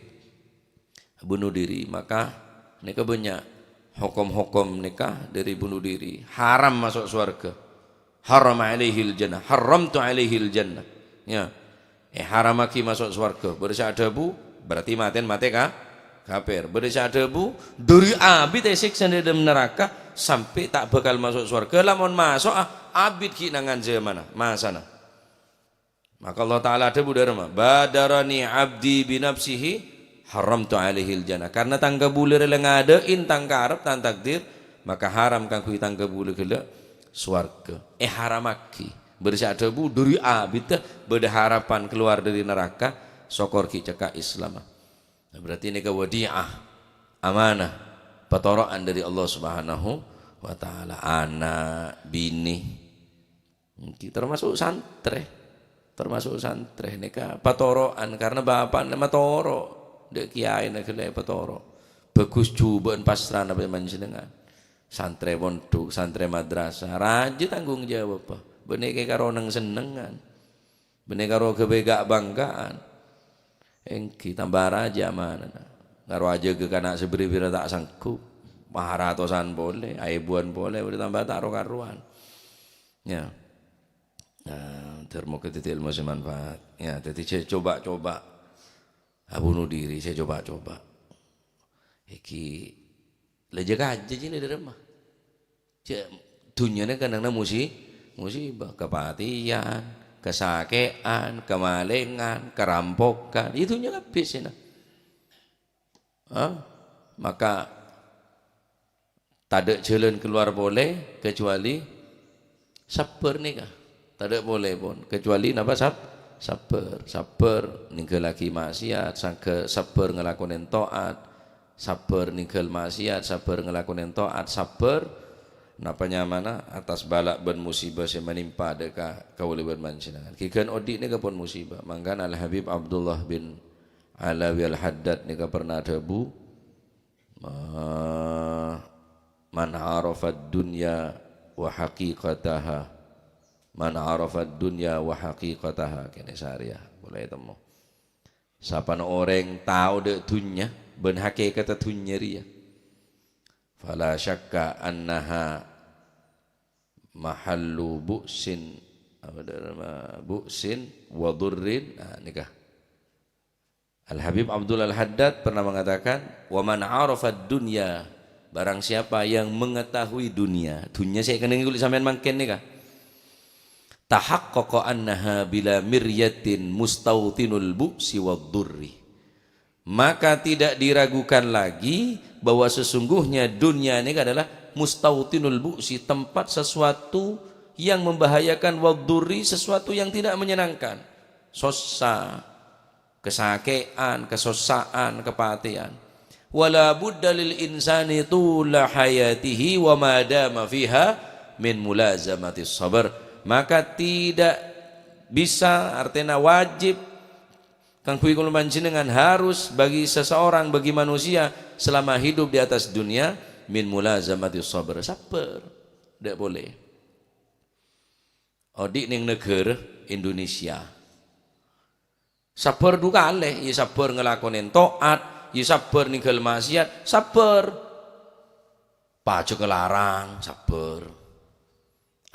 bunuh diri. Maka nèka bânnya' hokom-hokom nèka dâri bunuh diri. Haram maso' sowarghâ. Harrama alaihil jannah, haramtu alaihil jannah. Ya. Èharamaghi maso' sowarghâ. Bâdâ sè adhâbu, berarti matèn matè ka-, kafir. Bâdâ sè adhâbu, dâri abit èsèksa è dâlem naraka, sampè' ta' bhâkal maso' sowarghâ, lamon maso'a, abit ghi' nangan jhâmanna, masana. Maka Allah Ta'ala adhâbu dâ' remma, "Badarani abdi binafsihi, haramtu alaihil jannah." Karna tang kabulâ rè la ngadâ'in tang karep, tang takdir, maka haram kaangghuy tang kabulâ ghellâ' sowarghâ. Èharamaghi. Bâdâ sè adhâbu, dâri abiddhâ bâdâ harapan kalowar dâri naraka, sokor ghi' cekka' Islam. Nah, berarti nèka wadi'ah, amanah, patoro'an dâri Allah Subhanahu wa Ta'ala. Ana', binè, Ènggi, termasuk santrè. Termasuk santrè. Nèka patoro'an, karna bapa'na matoro'. Dâ' kèyaèna ghellâ' èpatoro'. Bhâghus jhubâ'ân pasrana bân panjhennengngan. Santrè pondhuk, santrè madrasah. Rajâ tanggung jawabbhâ. Bânnè kè karo neng-sennengngan. Bânnè karo ghâbây ga'-bhângghâ'ân. Ènggi, tamba rajâ amanana. Karo ajâgâ kana' sè bâri-bâri ta' sangghup. Wah, ratosan polè, aèbuwân polè, bâri tamba ta' ro-karowan. Ya. Nah, dhâr moghâ dhâddhi èlmo sè manfaat. Ya, dhâddhi sè coba-coba abunuh diri, sè coba-coba. Ènggi, la jâ-kajâ jiyâ dâ' remma. Jâ-, dhunnyana kennengnganna musi-, musibah, kapatèyan, kasakè'an, kamalèngan, karampokan. Iyâ dhunnya kabbhi sèna. Ha? Maka tadâ' jhâlân kalowar polè kecuali sabbhâr nèka. Tadâ' polè pon, kecuali napa sab-, sabbhâr. Sabbhâr nèngghâllaghi maksiat, sangghâ-, sabbhâr ngalakonè ta'at, sabbhâr nèngghâl maksiat, sabbhâr ngalakonè ta'at, sabbhâr napa nyamana atas bala' bân musibah sè manimpa dâ' ka kaulâ bân panjhennengngan. Ghigghân odi' nèka pon musibah. Mangkana Al-Habib Abdullah bin Alawi Al-Haddad nèka pernah adhâbu, Ma-, "Man arafad dunya wa haqiqataha, man arafad dunya wa haqiqataha," kènè' sarèya, polè ètemmo. Sapana orèng tao dâ' dhunnya bân hakèkatta dhunnya rèya, "fala syakka annaha mahallu bu'sin," apa dâ-, "bu'sin wa dhurrin." Nah, nèka. Al-Habib Abdul Al-Haddad pernah mengatakan, "Wa man arafad dunya," barang siapa yang mengetahui dunia, dunia sè kennengngan kaulâ sampèyan mangkèn nèka, "tahaqqaqa annaha bila miryatin mustautinul bu'si wad durri." Maka tidak diragukan lagi bahwa sesungguhnya dunia ini adalah mustautinul bu'si, tempat sesuatu yang membahayakan, wad durri, sesuatu yang tidak menyenangkan. Sossa, kasakè'an, kasossa'an, kapatèyan. "Wala budda lil insani tula hayatihi wa ma dama fiha min mulazamatis sabr." Maka tidak bisa, artinya wajib, kaangghuy kaulâ panjhennengngan, harus bagi seseorang, bagi manusia selama hidup di atas dunia, min mulazamatis sabr, sabbhâr. Dâ' polè. Odi' neng naghârâ Indonesia. Sabbhâr du kalè, iyâ sabbhâr ngalakonè ta'at, iyâ sabbhâr nèngghâl maksiat, sabbhâr. Pajhâk larang, sabbhâr.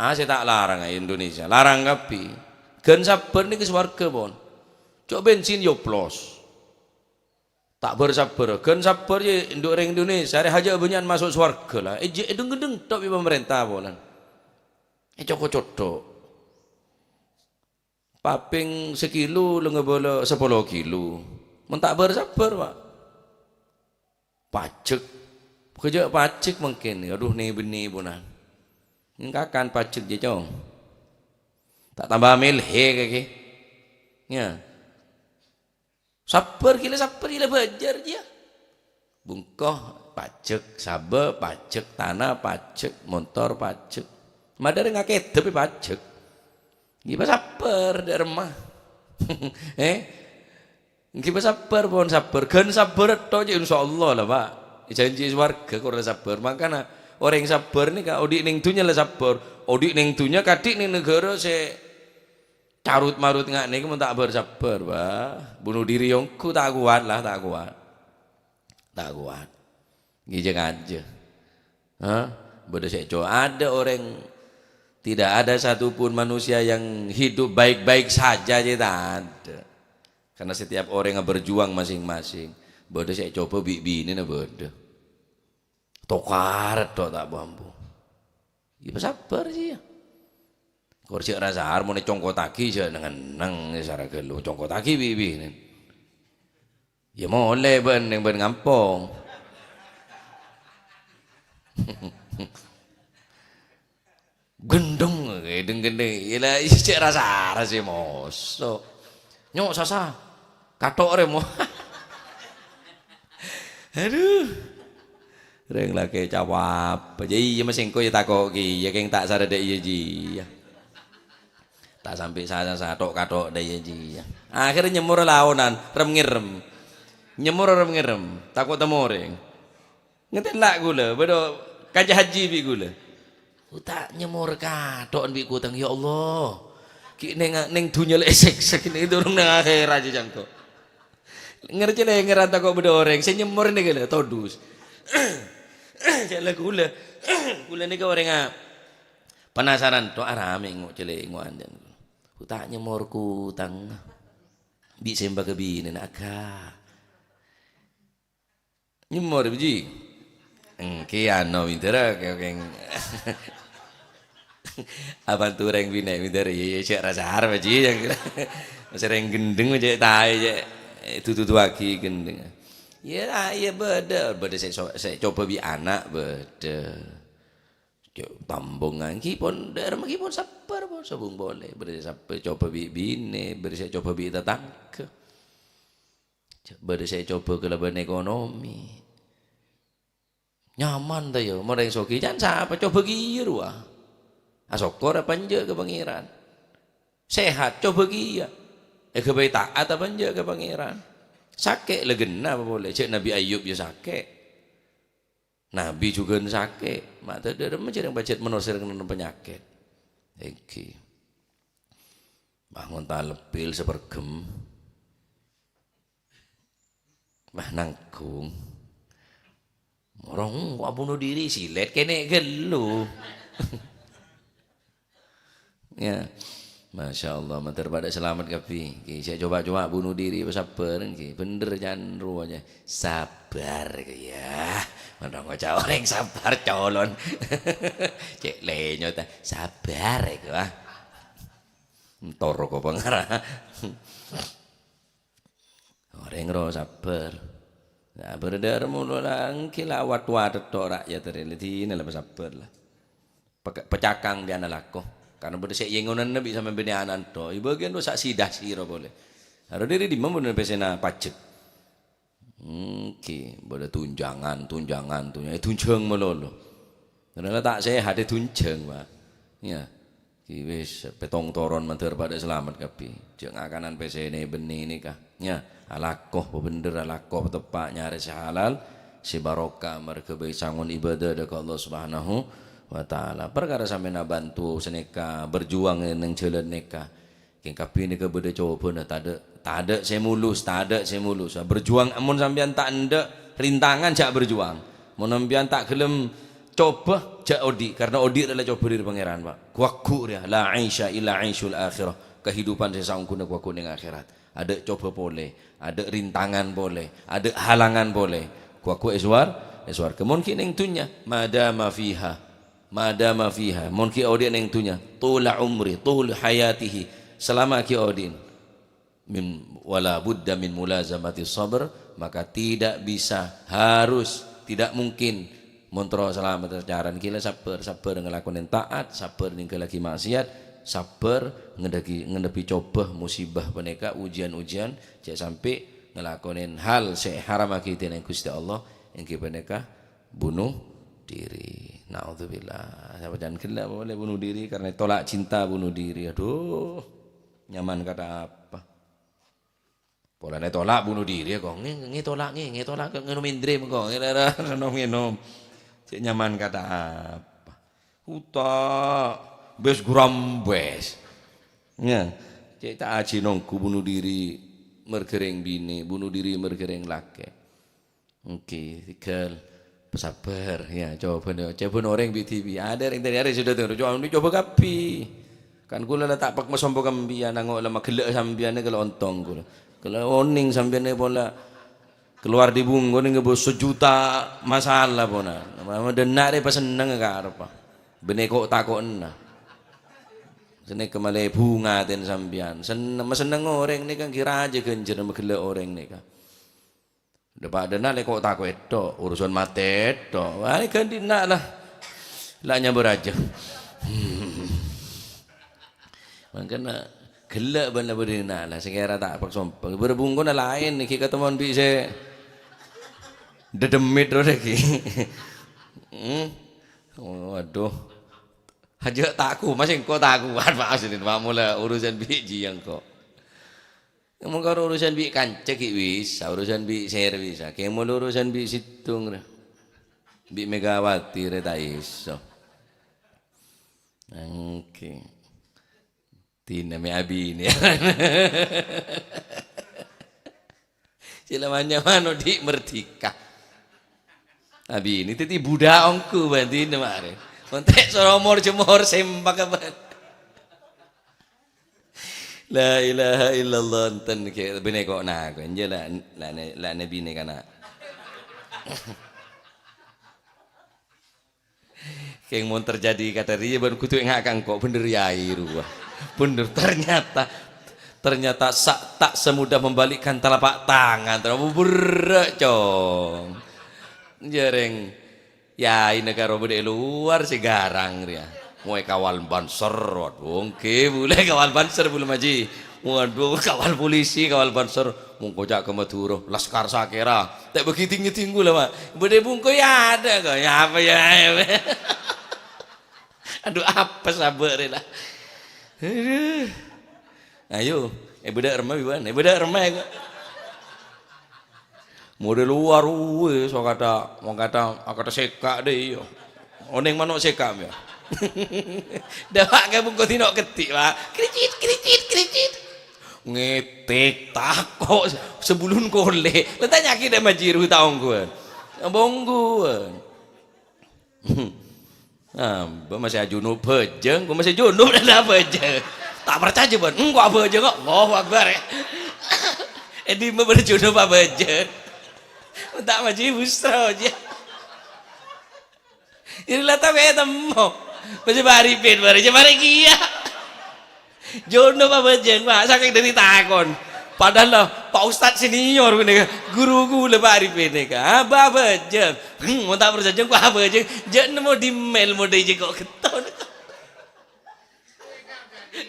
Ah, sè ta' larang è Indonesia, larang kabbhi. Ghân sabbhâr nèka sowarghâ, pon. Cok bensin yoplos. Ta' bhâr-sabbhâr, ghân sabbhâr yâ, èndu' orèng Indonesia, arè hajâ bânnya'an maso' sowarghâ la. Èjhi', èdheng-ghândheng tok bi' pamarènta polana. Ècoko-cotthok. Papèng sakilo la ngabâlâ sapolo kilo. Mon ta' bhâr-sabbhâr, Pak. Pajek. Kajâ' pajek mangkèn. Adhu, nè-, bânnè ponan. Ngkakan pajek jiyâ, Cong. Ta' tamba mèlè kakè. Yâ. Sabbhâr ghi la, sabbhâr ghi la, bâjâr jiyâ. Bungko pajek, sabâ pajek, tana pajek, montor pajek. Madârâ ngakèdep pajek. Ghi pasabbhâr dâ' remma. Eh? Ghi pasabbhâr, pon sabbhâr. Ghân sabbhâr tok jiyâ, insyaallah la, Pak. Èjhânjhi sowarghâ kor sabbhâr. Mangkana orèng sabbhâr nèka odi' neng dhunnya la sabbhâr. Odi' neng dhunnya kadhi' neng naghârâ sè carut-marut nga' nèka mon ta' bhâr-sabbhâr, wah, bunuh diri ongghu ta' kowat la, ta' kowat. Ta' kowat. Ngèjâ-ngajâ. Hah? Bâdâ sè co-, ada orèng, tidak ada satupun manusia yang hidup baik-baik saja, jiyâ ta' ada. Karena setiap orèng berjuang masing-masing. Bâdâ sè ècoba bi' binèna bâdâ. Tokar tok ta' bu-ambu. Yâ, sabbhâr sih, yâ. Kor jhâ' ra sahar, mon ècongkottaghi jhâ' neng-enneng, yâ, sara ghâllu, congkottaghi bi-, binèn. Yâ, molè bân, neng bân ngampong. Gendheng, gendheng-gendheng. Yâ, la, jhâ' ra sahar sih, moso. Nyok, sasa. Kathok rè, mo. Adhu. Rèng lakè' cawap. Jâ iyâ, ma' sèngko' yâ tako' kèya, kèng ta' sara dâ' iyâ jiyâ. Ta' sampè' sa-, sa-, sathok-kathok dâ' iyâ jiyâ. Akhèrra nyemmor laonan, rem-ngerrem. Nyemmor rem-ngerrem, tako' temmo orèng. Ngatèla' ghulâ, bâdâ kanca haji bi' ghulâ. Ghulâ ta' nyemmor kathok bi' kotang, ya Allah. Ghi' neng, neng dhunnya la èsèksa, ghi' neng durung neng akhèrat jiyâ cangko. Ngerjâ lèngèran tako' bâdâ orèng sè nyemmor nèka la todus. Cè' la ghulâ. Ghulâ nèka orèngnga penasaran, to aramè ngo' cè' lèngo'an jân. Ku ta' nyemmor kotang. Bi' sèmba ka binèna aga. Nyemmor, Ji. Èngghi, ano, mindâr, kèng. Abhânto rèng binè' mindâr, iyâ, iyâ, cè' ra sahar, Pak Ji, yang kira. Sèrèng gendheng, cè' taè, cè', eh, dudu-duduwaghi gendheng. Iyâ, ah, iyâ, bâdâ, bâdâ sè so-, sè coba bi' ana', bâdâ. Cè' tambungan, èngghi pon, dâ'remma èngghi pon sabbhâr, pon sobung polè. Bâdâ sè sabbhâr coba bi' binè, bâdâ sè coba bi' tatangghâ. Bâdâ sè ècoba kalabân ekonomi. Nyaman ta, yâ, mon rèng soghi, can sapa? Coba kèya, rowa. Asokkor apa enjâ' ka Pangèran? Sehat, coba kèya. Èghâbây ta'at apa enjâ' ka Pangèran? Sakè', la ghenna apa polè? Jhâ' Nabbhi Ayub yâ sakè'. Nabbhi jhughân sakè'. Ma' tadâ' remma jhâreng pajhât manossa rèng panyakèt. Èngghi. Bangon talebbil saperghem. Wah, nanggung. Morong, wah, bunuh diri, silet kènè' ghâllu. Ya. Masya Allah, mandhâr padâ salamet kabbhi. Ki, sè coba-coba bunuh diri, sabbhâr, ki. Bhendher, can rowa, ya. Sabbhâr, ki, ya. Mana ngoca' orèng sabbhâr, colon. Cè' lènyot, ah. Sabbhâr, ki, wah. Entor kok pangara. Orèng ro sabbhâr. Sabbhâr dâ'remma la èngghi la wat-wat tok ra'yat rè, la dinah la sabbhâr la. Pek-, pacakang bi' ana' lako. Karna bâdâ sè èyèngonana bi' sampèyan binè' ana' tok. È bâgiân rosak sidah siro polè. Aro dâri dimma bâdâ pèssèna pajhât. Èngghi, bâdâ tunjangan, tunjangan, tunjangan. Èdunjhâng malolo. Karna la ta' sehat, èdunjhâng, Pak. Ya. Ki wis, pètong toron mandhâr padâ salamet kabbhi. Jhâ' ngakanan pèssè nè-, bânnè nèka. Ya, alako pabhendher, alako pateppa' nyarè sè halal, sè barokah, marghâ bhâi sangon ibadah dâ' ka Allah Subhanahu wa Ta'ala. Parkara sampèyan abhânto sanèka, berjuang neng jhâlân nèka. Kèng kabbhi nèka bâdâ cobâna, tadâ', tadâ' sè mulus, tadâ' sè mulus. Berjuang, mon sampèyan ta' endâ' rintangan, jhâ' berjuang. Mon sampèyan ta' ghellem Coba jhâ' odi', karna odi' rèya la coba dhâri Pangèran, Pak. Ghuwâghu' rèya, "La 'aisya illa 'aisy al-akhirah." Kahidupan sè saongghuna ghuwâghu' neng akhèrat. Adâ' coba polè, adâ' rintangan polè, adâ' halangan polè. Ghuwâghu' è sowar-, è sowarghâ. Mon ghi' neng dhunnya, ma dama fiha. Ma dama fiha. Mon ghi' odi' neng dhunnya, tula umri, tul hayatihi. Selama ghi' odi'. Min, wala budda min mulazamati sabr, maka tidak bisa, harus, tidak mungkin, mon terro salamet sacara nèka la sabbhâr, sabbhâr ngalakonè taat, sabbhâr nèngghâllaghi maksiat, sabbhâr ngadhâghi-, ngadhebbhi coba, musibah panèka, ujian-ujian, jhâ' sampè' ngalakonè hal sè èharammaghi dèning Ghustè Allah, èngghi panèka bunuh diri. Naudzubillah. Sapa jhân ghellâ' polè bunuh diri karena tolak cinta bunuh diri. Aduh. Nyaman kata apa? Polana tolak bunuh diri, kok. Nge-, nge-, tolak, nge-, nge-, tolak, ngenom indri, kok. Ngenom, ngenom. Cè' nyaman kata apa? Uta', bes gurambes. Ya. Cè' ta' ajhi nonggu bunuh diri mergereng bini, bunuh diri mergereng laki. Èngghi, tigal. Sabbhâr, ya, coba, coba orèng bi-, dhibi'. Adâ' orèng tadi hari sudah dengar, coba, coba kabbhi. Kan kaulâ la ta' pek masompo ka sampèyan, anggo' la maghellâ' sampèyan, kala ontong kaulâ. Kala onèng sampèyan pola keluar di bungkona ngabâs sejuta masalah pona. Madhenna' rè pasenneng ka arebbhâ. Bânnè ko'-tako'na. Sanèka malè bhunga atèna sampèyan. Sen-, masenneng orèng nèka èngghi rajâ ghânjhârân maghellâ' orèng nèka. Dâpa' dâna lè ko'-tako' ètto', urusan matè ètto'. Wah, ghândhina' la. La nyambhâr ajâ. Mangkana ghellâ' bân la bâdâna la, sè kèra ta' paksompa. Bârâ bungkona laèn, ghi' katemmowan bi' sè dâdemmit ro ghi. Hmm. Waduh. Hajâ' tako', masè engko' tako'an, Pak Asrin. Ma'mula urusan bi' jiyâ engko'. Mon karo urusan bi' kanca ghi' bisa, urusan bi' sèra bisa. Kèng mon urusan bi' sèttong rè. Bi' Megawati rè ta' iso. Èngghi. Dina mè' abinè. Sè la manyamana odi' merdeka. Abinè dhâddhi budak ongghu bân dina marè. Mon ta' soro mor-jemor sempak bân. La ilaha illallah, enten kè-, bânnè ko'-nako'. Enjâ' la, la, la, la bânnè kana'. Kèng mon terjadi kadhâ' rèya bân kodhu ènga' ka engko', bhender yâi rowa. Bhender, ternyata, ternyata sa-, ta' semudah membalikkan telapak tangan, terlalu berrâ', Cong. Jârèng. Yâina karo bâdâ è lowar sè ghârâng rèya. Moy kawal banser, waduh, èngghi bulâ kawal banser bulâ, Maji. Waduh, kawal polisi, kawal banser. Mongko ca' ka Madhurâ, laskar sakèra. Ta' bâgi ting-ngèding bulâ, Pak. Bâdâ bungko yâ adâ, kok. Yâ apa yâ? Aduh, apa sabâ' rè, la? Aduh. Ayo, è bâdâ rèmma, Iwan. È bâdâ rèmma, kok. Model luar, wis, mangkata, mangkata, akata sèka' dâ' iyâ. Onèng mano' sèka', yâ. Dâpa' ka bungko dino' keddhi', Pak. Kricit, kricit, kricit. Ngètèk, tako', sabulun kolè'. La tanya'aghi dâ' Majiru ta' ongghuwân. Apa ongghuwân? Ah, bâ' masè ajunub bhâjâng, kok masè junub la bhâjâng. Ta' parcajâ, bân. Engko' abhâjâng, kok. Allahu Akbar, yâ. È dimma bâdâ junub abhâjâng. Ta' Maji busra, jâ. Iri la ta' bâdâ temmo. Masè bâri' pèt, bâri' jâ, bâri' kèya. Junub abhâjâng, Pak, sakèng dâri takon. Padahal la, Pak Ustad senior ghânèka, guru kaulâ, Pak Arifin nèka. Abâ-, abhâjâng. Hmm, mon ta' parcajâ, kok abhâjâng. Jâ' nemmo di mel model jâ' kok getton.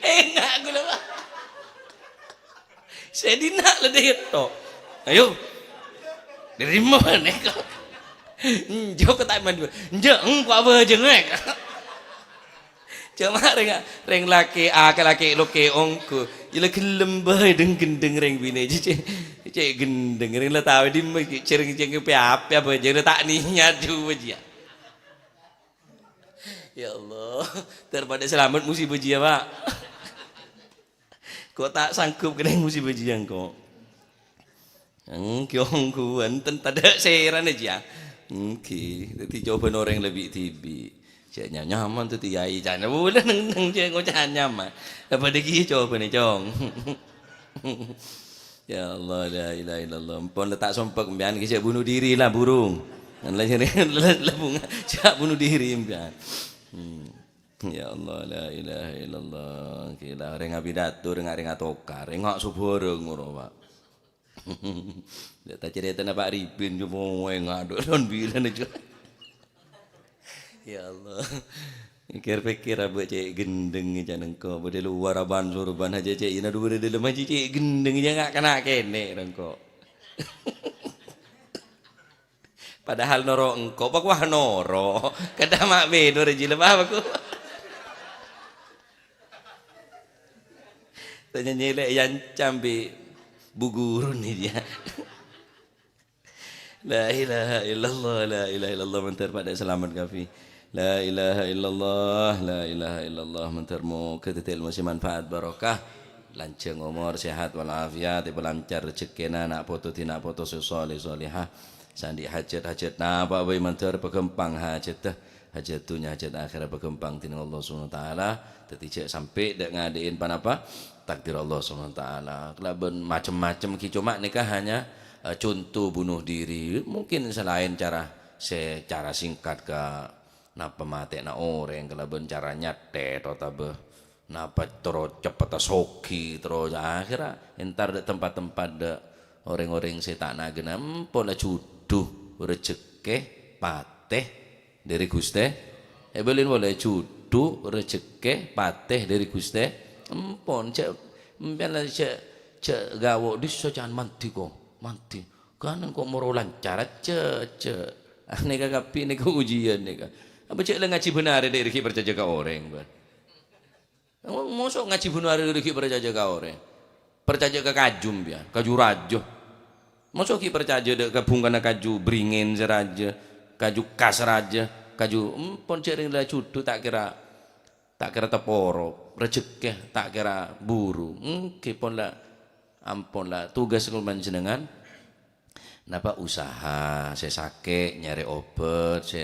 Enga' kaulâ, Pak. Sè dinna' la dâ' ètto'. Ayo. Dâri mana kok? Enjâ' kok ta' mandhu. Enjâ', engko' abhâjâng, Mek. Coma rèng, rèng lakè', a, ka lakè' lokè' ongghu. Iyâ la ghellem bhâi dheng-ghendheng rèng binè'. Cè', cè' ghendheng. Rèng la tao dimma ghi' cèrèng-cèrèng pè-apè abhâjâng la ta' niyat jhuwâ jiyâ. Ya Allah, daripada salamet musibah jiyâ, Pak. Kok ta' sanggup kennèng musibah jiyâ engko'. Èngghi ongghu, enten tadâ' sèrana jiyâ. Èngghi, dhâddhi cobhâna orèng lebbi dhibi'. Cè' nya-, nyaman dhâddhi yai, ca'na bulâ neng-neng cè' ngoca' nyaman. Apa dhâggi' cobhâna, Cong? Ya Allah, la ilaha illallah. Ampon la ta' sompek, sampèyan ghi' cè' bunuh diri la, burung. Kan la jârèya, la, la bunga, cè' bunuh diri, sampèyan. Hmm. Ya Allah, la ilaha illallah. Gila, orèng apidato, orèng-orèng atokar, enga' sobhârâng ngono, Pak. Dâ' ta' carètana Pak Ribin, coba enga' dâ' lon bilân aja. Ya Allah. Kèr-pèkkèr abâ' cè' ghendheng jhâ' nengko', bâdâ lowar abân sorban hajâ cè' ina dubur dâlem hajâ cè' ghendheng jhâ' nga' kana' kènè' nengko'. Padahal noro' engko', pakowa noro'. Kadhâng ma' bhidhâ rè jilbab aku. Tanya nyelek yang cambi bu guru ni dia. La ilaha illallah, la ilaha illallah, mandhâr padâ salamet kabbhi. La ilaha illallah, la ilaha illallah, mandhâr moghâ dhâddhi ilmu sè manfaat barokah. Lanjhâng omor, sehat walafiat, èpalancar rejhekkèna, na' poto dina' poto sè soleh solehah. Sè andi' hajat-hajat napa bhâi mandhâr paghâmpang hajadda. Hajat dhunnya, hajat akhèrat paghâmpang dhinèng Allah Subhanahu wa Ta'ala. Dhâddhi jhâ' sampè' dâ' ngadâ'in panapa takdir Allah Subhanahu wa Ta'ala. Kalabân macem-macem ghi coma nèka hanya, eh, conto bunuh diri. Mungkin selain cara sè, cara singkat ka napa matè'na orèng kalabân cara nyatèt otabâ napa terro ceppetta soghi, terro akhirra entar dâ' tempat-tempat dâ' orèng-orèng sè ta' naghâna, empo la judhu rejhekkè patè dhâri Ghustè. Èbâlin polè judhu rejhekkè patè dhâri Ghustè. Empon, jhâ', empèyan la jhâ', jhâ' ghawo' dhissa can mandhi ko, mandhi. Kan engko' moro lancar, jhâ', jhâ'. Ah, nèka kabbhi nèka ujian nèka. Apa jhâ' la ngajhi bân arè dhâri ghi' parcajâ ka orèng, bân. Mo-, mosok ngajhi bân arè dhâri ghi' parcajâ ka orèng. Parcajâ ka kaju, sampèyan, kaju rajâ. Mosok ghi' parcajâ dâ' ka bhungkana kaju bringèn sè rajâ, kaju kas rajâ, kaju, empon jhâ' rèng la judhu ta' kèra, ta' kèra teporo, rejhekkè ta' kèra buru. Èngghi pon la, ampon la, tugas kaulâ panjhennengngan. Napa usaha, sè sakè' nyarè obhât, sè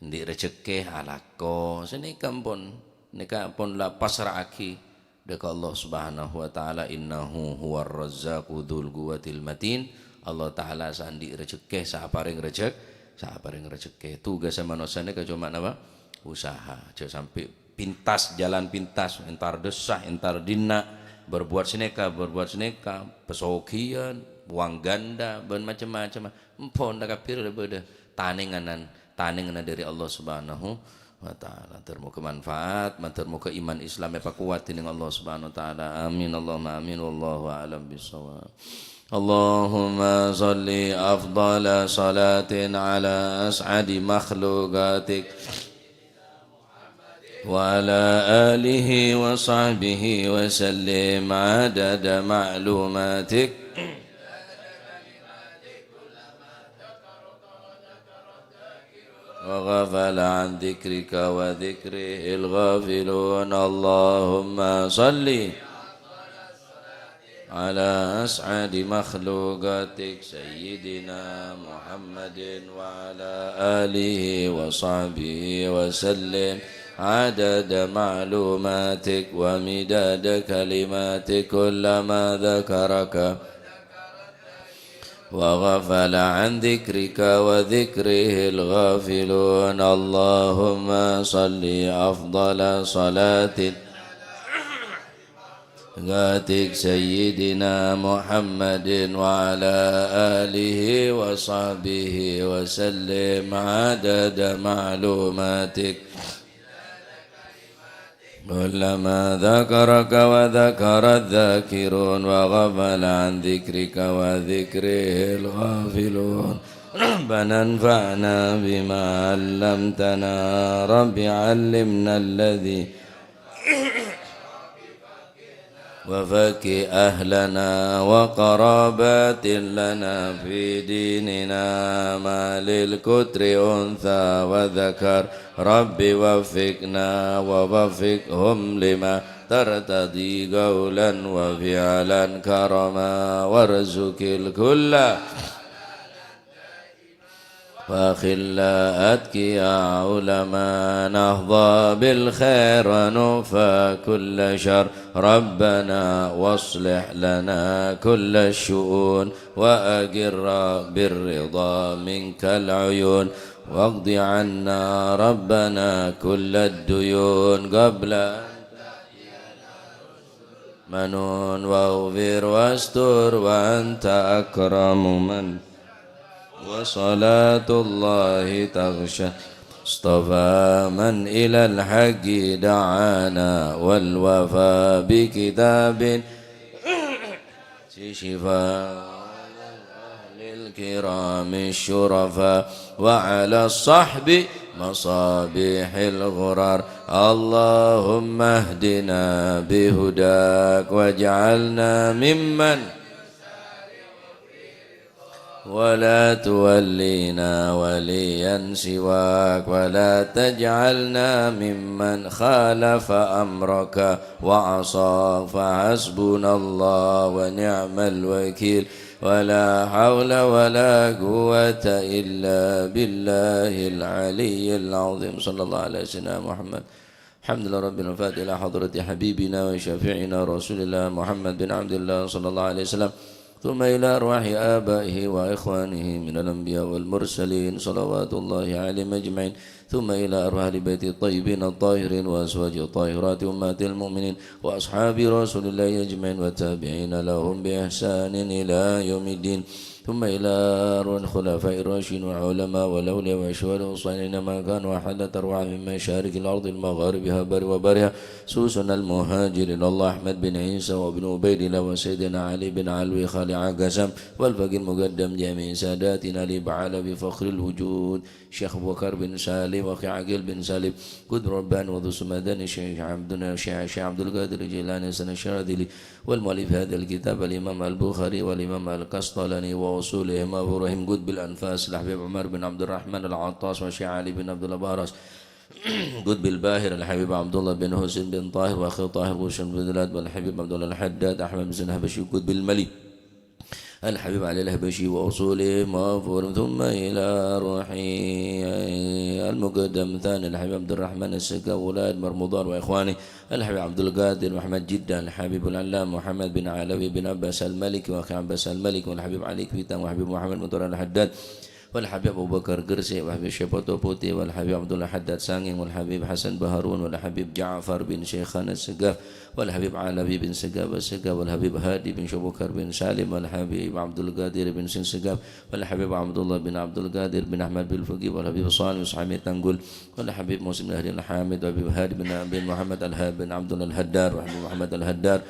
andi' rejhekkè alako, sanèka ampon, nèka pon la pasra'aghi dâ' ka Allah Subhanahu wa Ta'ala, "Innahu huwar razzaqu dzul quwwatil matin." Allah Ta'ala sè andi' rejhekkè, sè aparèng rejhek-, sè aparèng rejhekkè. Tugassa manossa nèka coma napa? Usaha. Jhâ' sampè' pintas, jalan pintas, entar dessa, entar dinna', berbuat sanèka, berbuat sanèka, pesogiyan, uang ganda, bân macem-macem. Empon la kabbhi la bâdâ tanènganan, tanènganna dhâri Allah Subhanahu wa Ta'ala. Mandhâr moghâ manfaat, mandhâr moghâ iman Islam èpakowat dhinèng Allah Subhanahu wa Ta'ala. Amin, Allahumma amin. Wallahu a'lam bishawab. Allahumma shalli afdhala shalatin ala as'adi makhluqatik. وعلى آله وصحبه وسلم عدد معلوماتك. وغفل عن ذكرك وذكره الغافلون. اللهم صل على أسعد مخلوقاتك سيدنا محمد وعلى آله وصحبه وسلم عدد معلوماتك ومداد كلماتك كلما ذكرك وغفل عن ذكرك وذكره الغافلون. اللهم صل أفضل صلاة غاتك سيدنا محمد وعلى آله وصحبه وسلم عدد معلوماتك كلما ذكرك وذكر الذاكرون وغفل عن ذكرك وذكره الغافلون. ربنا انفعنا بما علمتنا. رب علمنا الذي وفقه أهلنا وقرابات لنا في ديننا ما للكتر أنثى وذكر. رب وفقنا ووفقهم لما ترتضي قولا وفعلا كرما وارزق الكل وأخلاء أتقياء علماء، نحظى بالخير ونكفى كل شر. ربنا واصلح لنا كل الشؤون، وأقر بالرضا منك العيون، واقض عنا ربنا كل الديون قبل أن منون واغفر واستر وأنت أكرم من، وصلاة الله تغشى اصطفى من إلى الحق دعانا، والوفاء بكتاب شفاء الكرام الشرفاء، وعلى الصحب مصابيح الغرر. اللهم اهدنا بهداك واجعلنا ممن، ولا تولنا وليا سواك، ولا تجعلنا ممن خالف أمرك وعصاك، فحسبنا الله ونعم الوكيل، ولا حول ولا قوة إلا بالله العلي العظيم. صلى الله على سيدنا محمد. الحمد لله رب العالمين. الفاتحة إلى حضرة حبيبنا وشفيعنا رسول الله محمد بن عبد الله صلى الله عليه وسلم، ثم إلى أرواح آبائه وإخوانه من الأنبياء والمرسلين صلوات الله عليهم أجمعين، ثم إلى أرواح أهل بيته الطيبين الطاهرين وأزواجه الطاهرات أمهات المؤمنين وأصحاب رسول الله أجمعين والتابعين لهم بإحسان إلى يوم الدين، ثم إلى أرواح الخلفاء الراشدين والعلماء والأولياء والشهداء والصالحين ما كانوا أحلت أرواحهم من مشارق الأرض لمغاربها برها وبحرها، خصوصا المهاجر إلى الله أحمد بن عيسى وابن عبيد الله وسيدنا علي بن علوي خالع قسم والفقيه المقدم جميع ساداتنا لبعلوي فخر الوجود شيخ أبو بكر بن سالم وأخي عقيل بن سالم قطب رباني وذو السمدان شيخ عبد، شيخ، شيخ عبد القادر الجيلاني السنة الشاذلي والمؤلف هذا الكتاب الإمام البخاري والإمام القسطلاني وأصولهم وفروعهم قطب الأنفاس الحبيب عمر بن عبد الرحمن العطاس وشيخ علي بن عبد الله بهراس قطب الباهر الحبيب عبد الله بن حسين بن طاهر وأخي طاهر بن شمس بن بلاد والحبيب عبد الله الحداد أحمد بن حسين الحبشي قطب الملي الحبيب علي الحبشي وأصولهم وفروعهم، ثم إلى روح المقدم ثاني الحبيب عبد الرحمن السقاف ولاية مرمضان وإخوانه الحبيب عبد القادر محمد جدة الحبيب العلامة محمد بن علوي بن عباس المالكي وأخي عباس المالكي والحبيب علي كويتان والحبيب محمد مطر الحداد والحبيب أبو بكر قرسي والحبيب شيبة بوتي والحبيب عبد الله حداد سانجين والحبيب حسن بهارون والحبيب جعفر بن شيخان السقاف والحبيب علوي بن سقاف السقاف والحبيب هادي بن شيخ أبو بكر بن سالم والحبيب عبد القادر بن سن سقاف والحبيب عبد الله بن عبد القادر بن أحمد بالفقي والحبيب صالح بن حميد تنقل والحبيب مسلم بن أهل الحامد والحبيب هادي بن، بن محمد الهادي بن عبد الله الهدار والحبيب محمد الهدار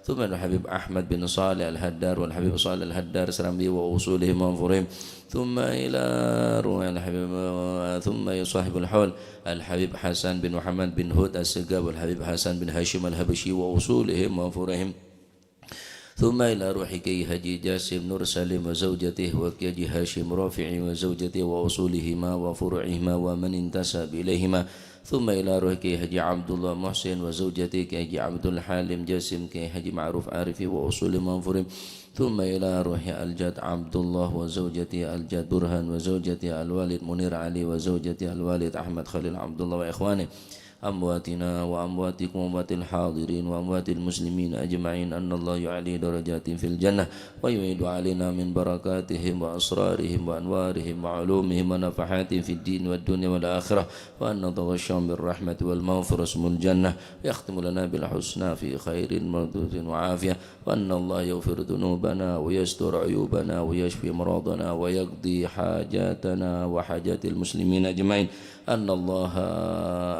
ثم الحبيب أحمد بن صالح الهدار والحبيب صالح الهدار سرمدي وأصولهم وفروعهم، ثم إلى روح الحبيب، ثم صاحب الحول الحبيب حسن بن محمد بن هود السقاف والحبيب حسن بن هاشم الحبشي وأصولهم وفروعهم، ثم إلى روح كي حاجي جاسم نور سليم وزوجته وكي حاجي هاشم رافعي وزوجته وأصولهما وفروعهما ومن انتسب إليهما، ثم إلى روح كي حاجي عبد الله محسن وزوجته كي حاجي عبد الحليم جاسم كي حاجي معروف عارفي وأصولهم وفروعهم، ثم إلى روح الجد عبد الله وزوجته الجد برهان وزوجته الوالد منير علي وزوجته الوالد أحمد خليل عبد الله وإخوانه أمواتنا وأمواتكم وأموات الحاضرين وأموات المسلمين أجمعين، أن الله يعلي درجاتهم في الجنة ويعيد علينا من بركاتهم وأسرارهم وأنوارهم وعلومهم ونفحاتهم في الدين والدنيا والآخرة، وأن نتغشاهم بالرحمة والمغفرة واسم الجنة، ويختم لنا بالحسنى في خير مردود وعافية، وأن الله يغفر ذنوبنا ويستر عيوبنا ويشفي مرضنا ويقضي حاجاتنا وحاجات المسلمين أجمعين. أن الله،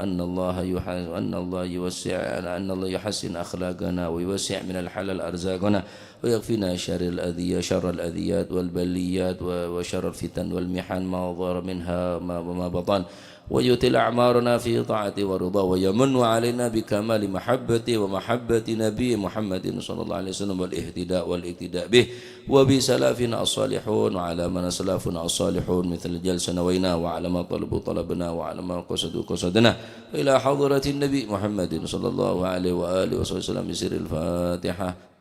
أن الله يح-، أن الله يوسع، أن الله يحسن أخلاقنا ويوسع من الحلال أرزاقنا ويكفينا شر الأذية، شر الأذيات والبليات و-، وشر الفتن والمحن ما ظهر منها ما، وما بطن. ويطيل أعمارنا في طاعته ورضاه، ويمن علينا بكمال محبته ومحبة نبيه محمد صلى الله عليه وسلم، والاهتداء والاقتداء به وبسلفنا الصالحون، وعلى من سلفنا الصالحون مثل الجلسة نوينا، وعلى ما طلبوا طلبنا، وعلى ما قصدوا قصدنا، إلى حضرة النبي محمد صلى الله عليه وآله وصحبه وسلم بسر الفاتحة.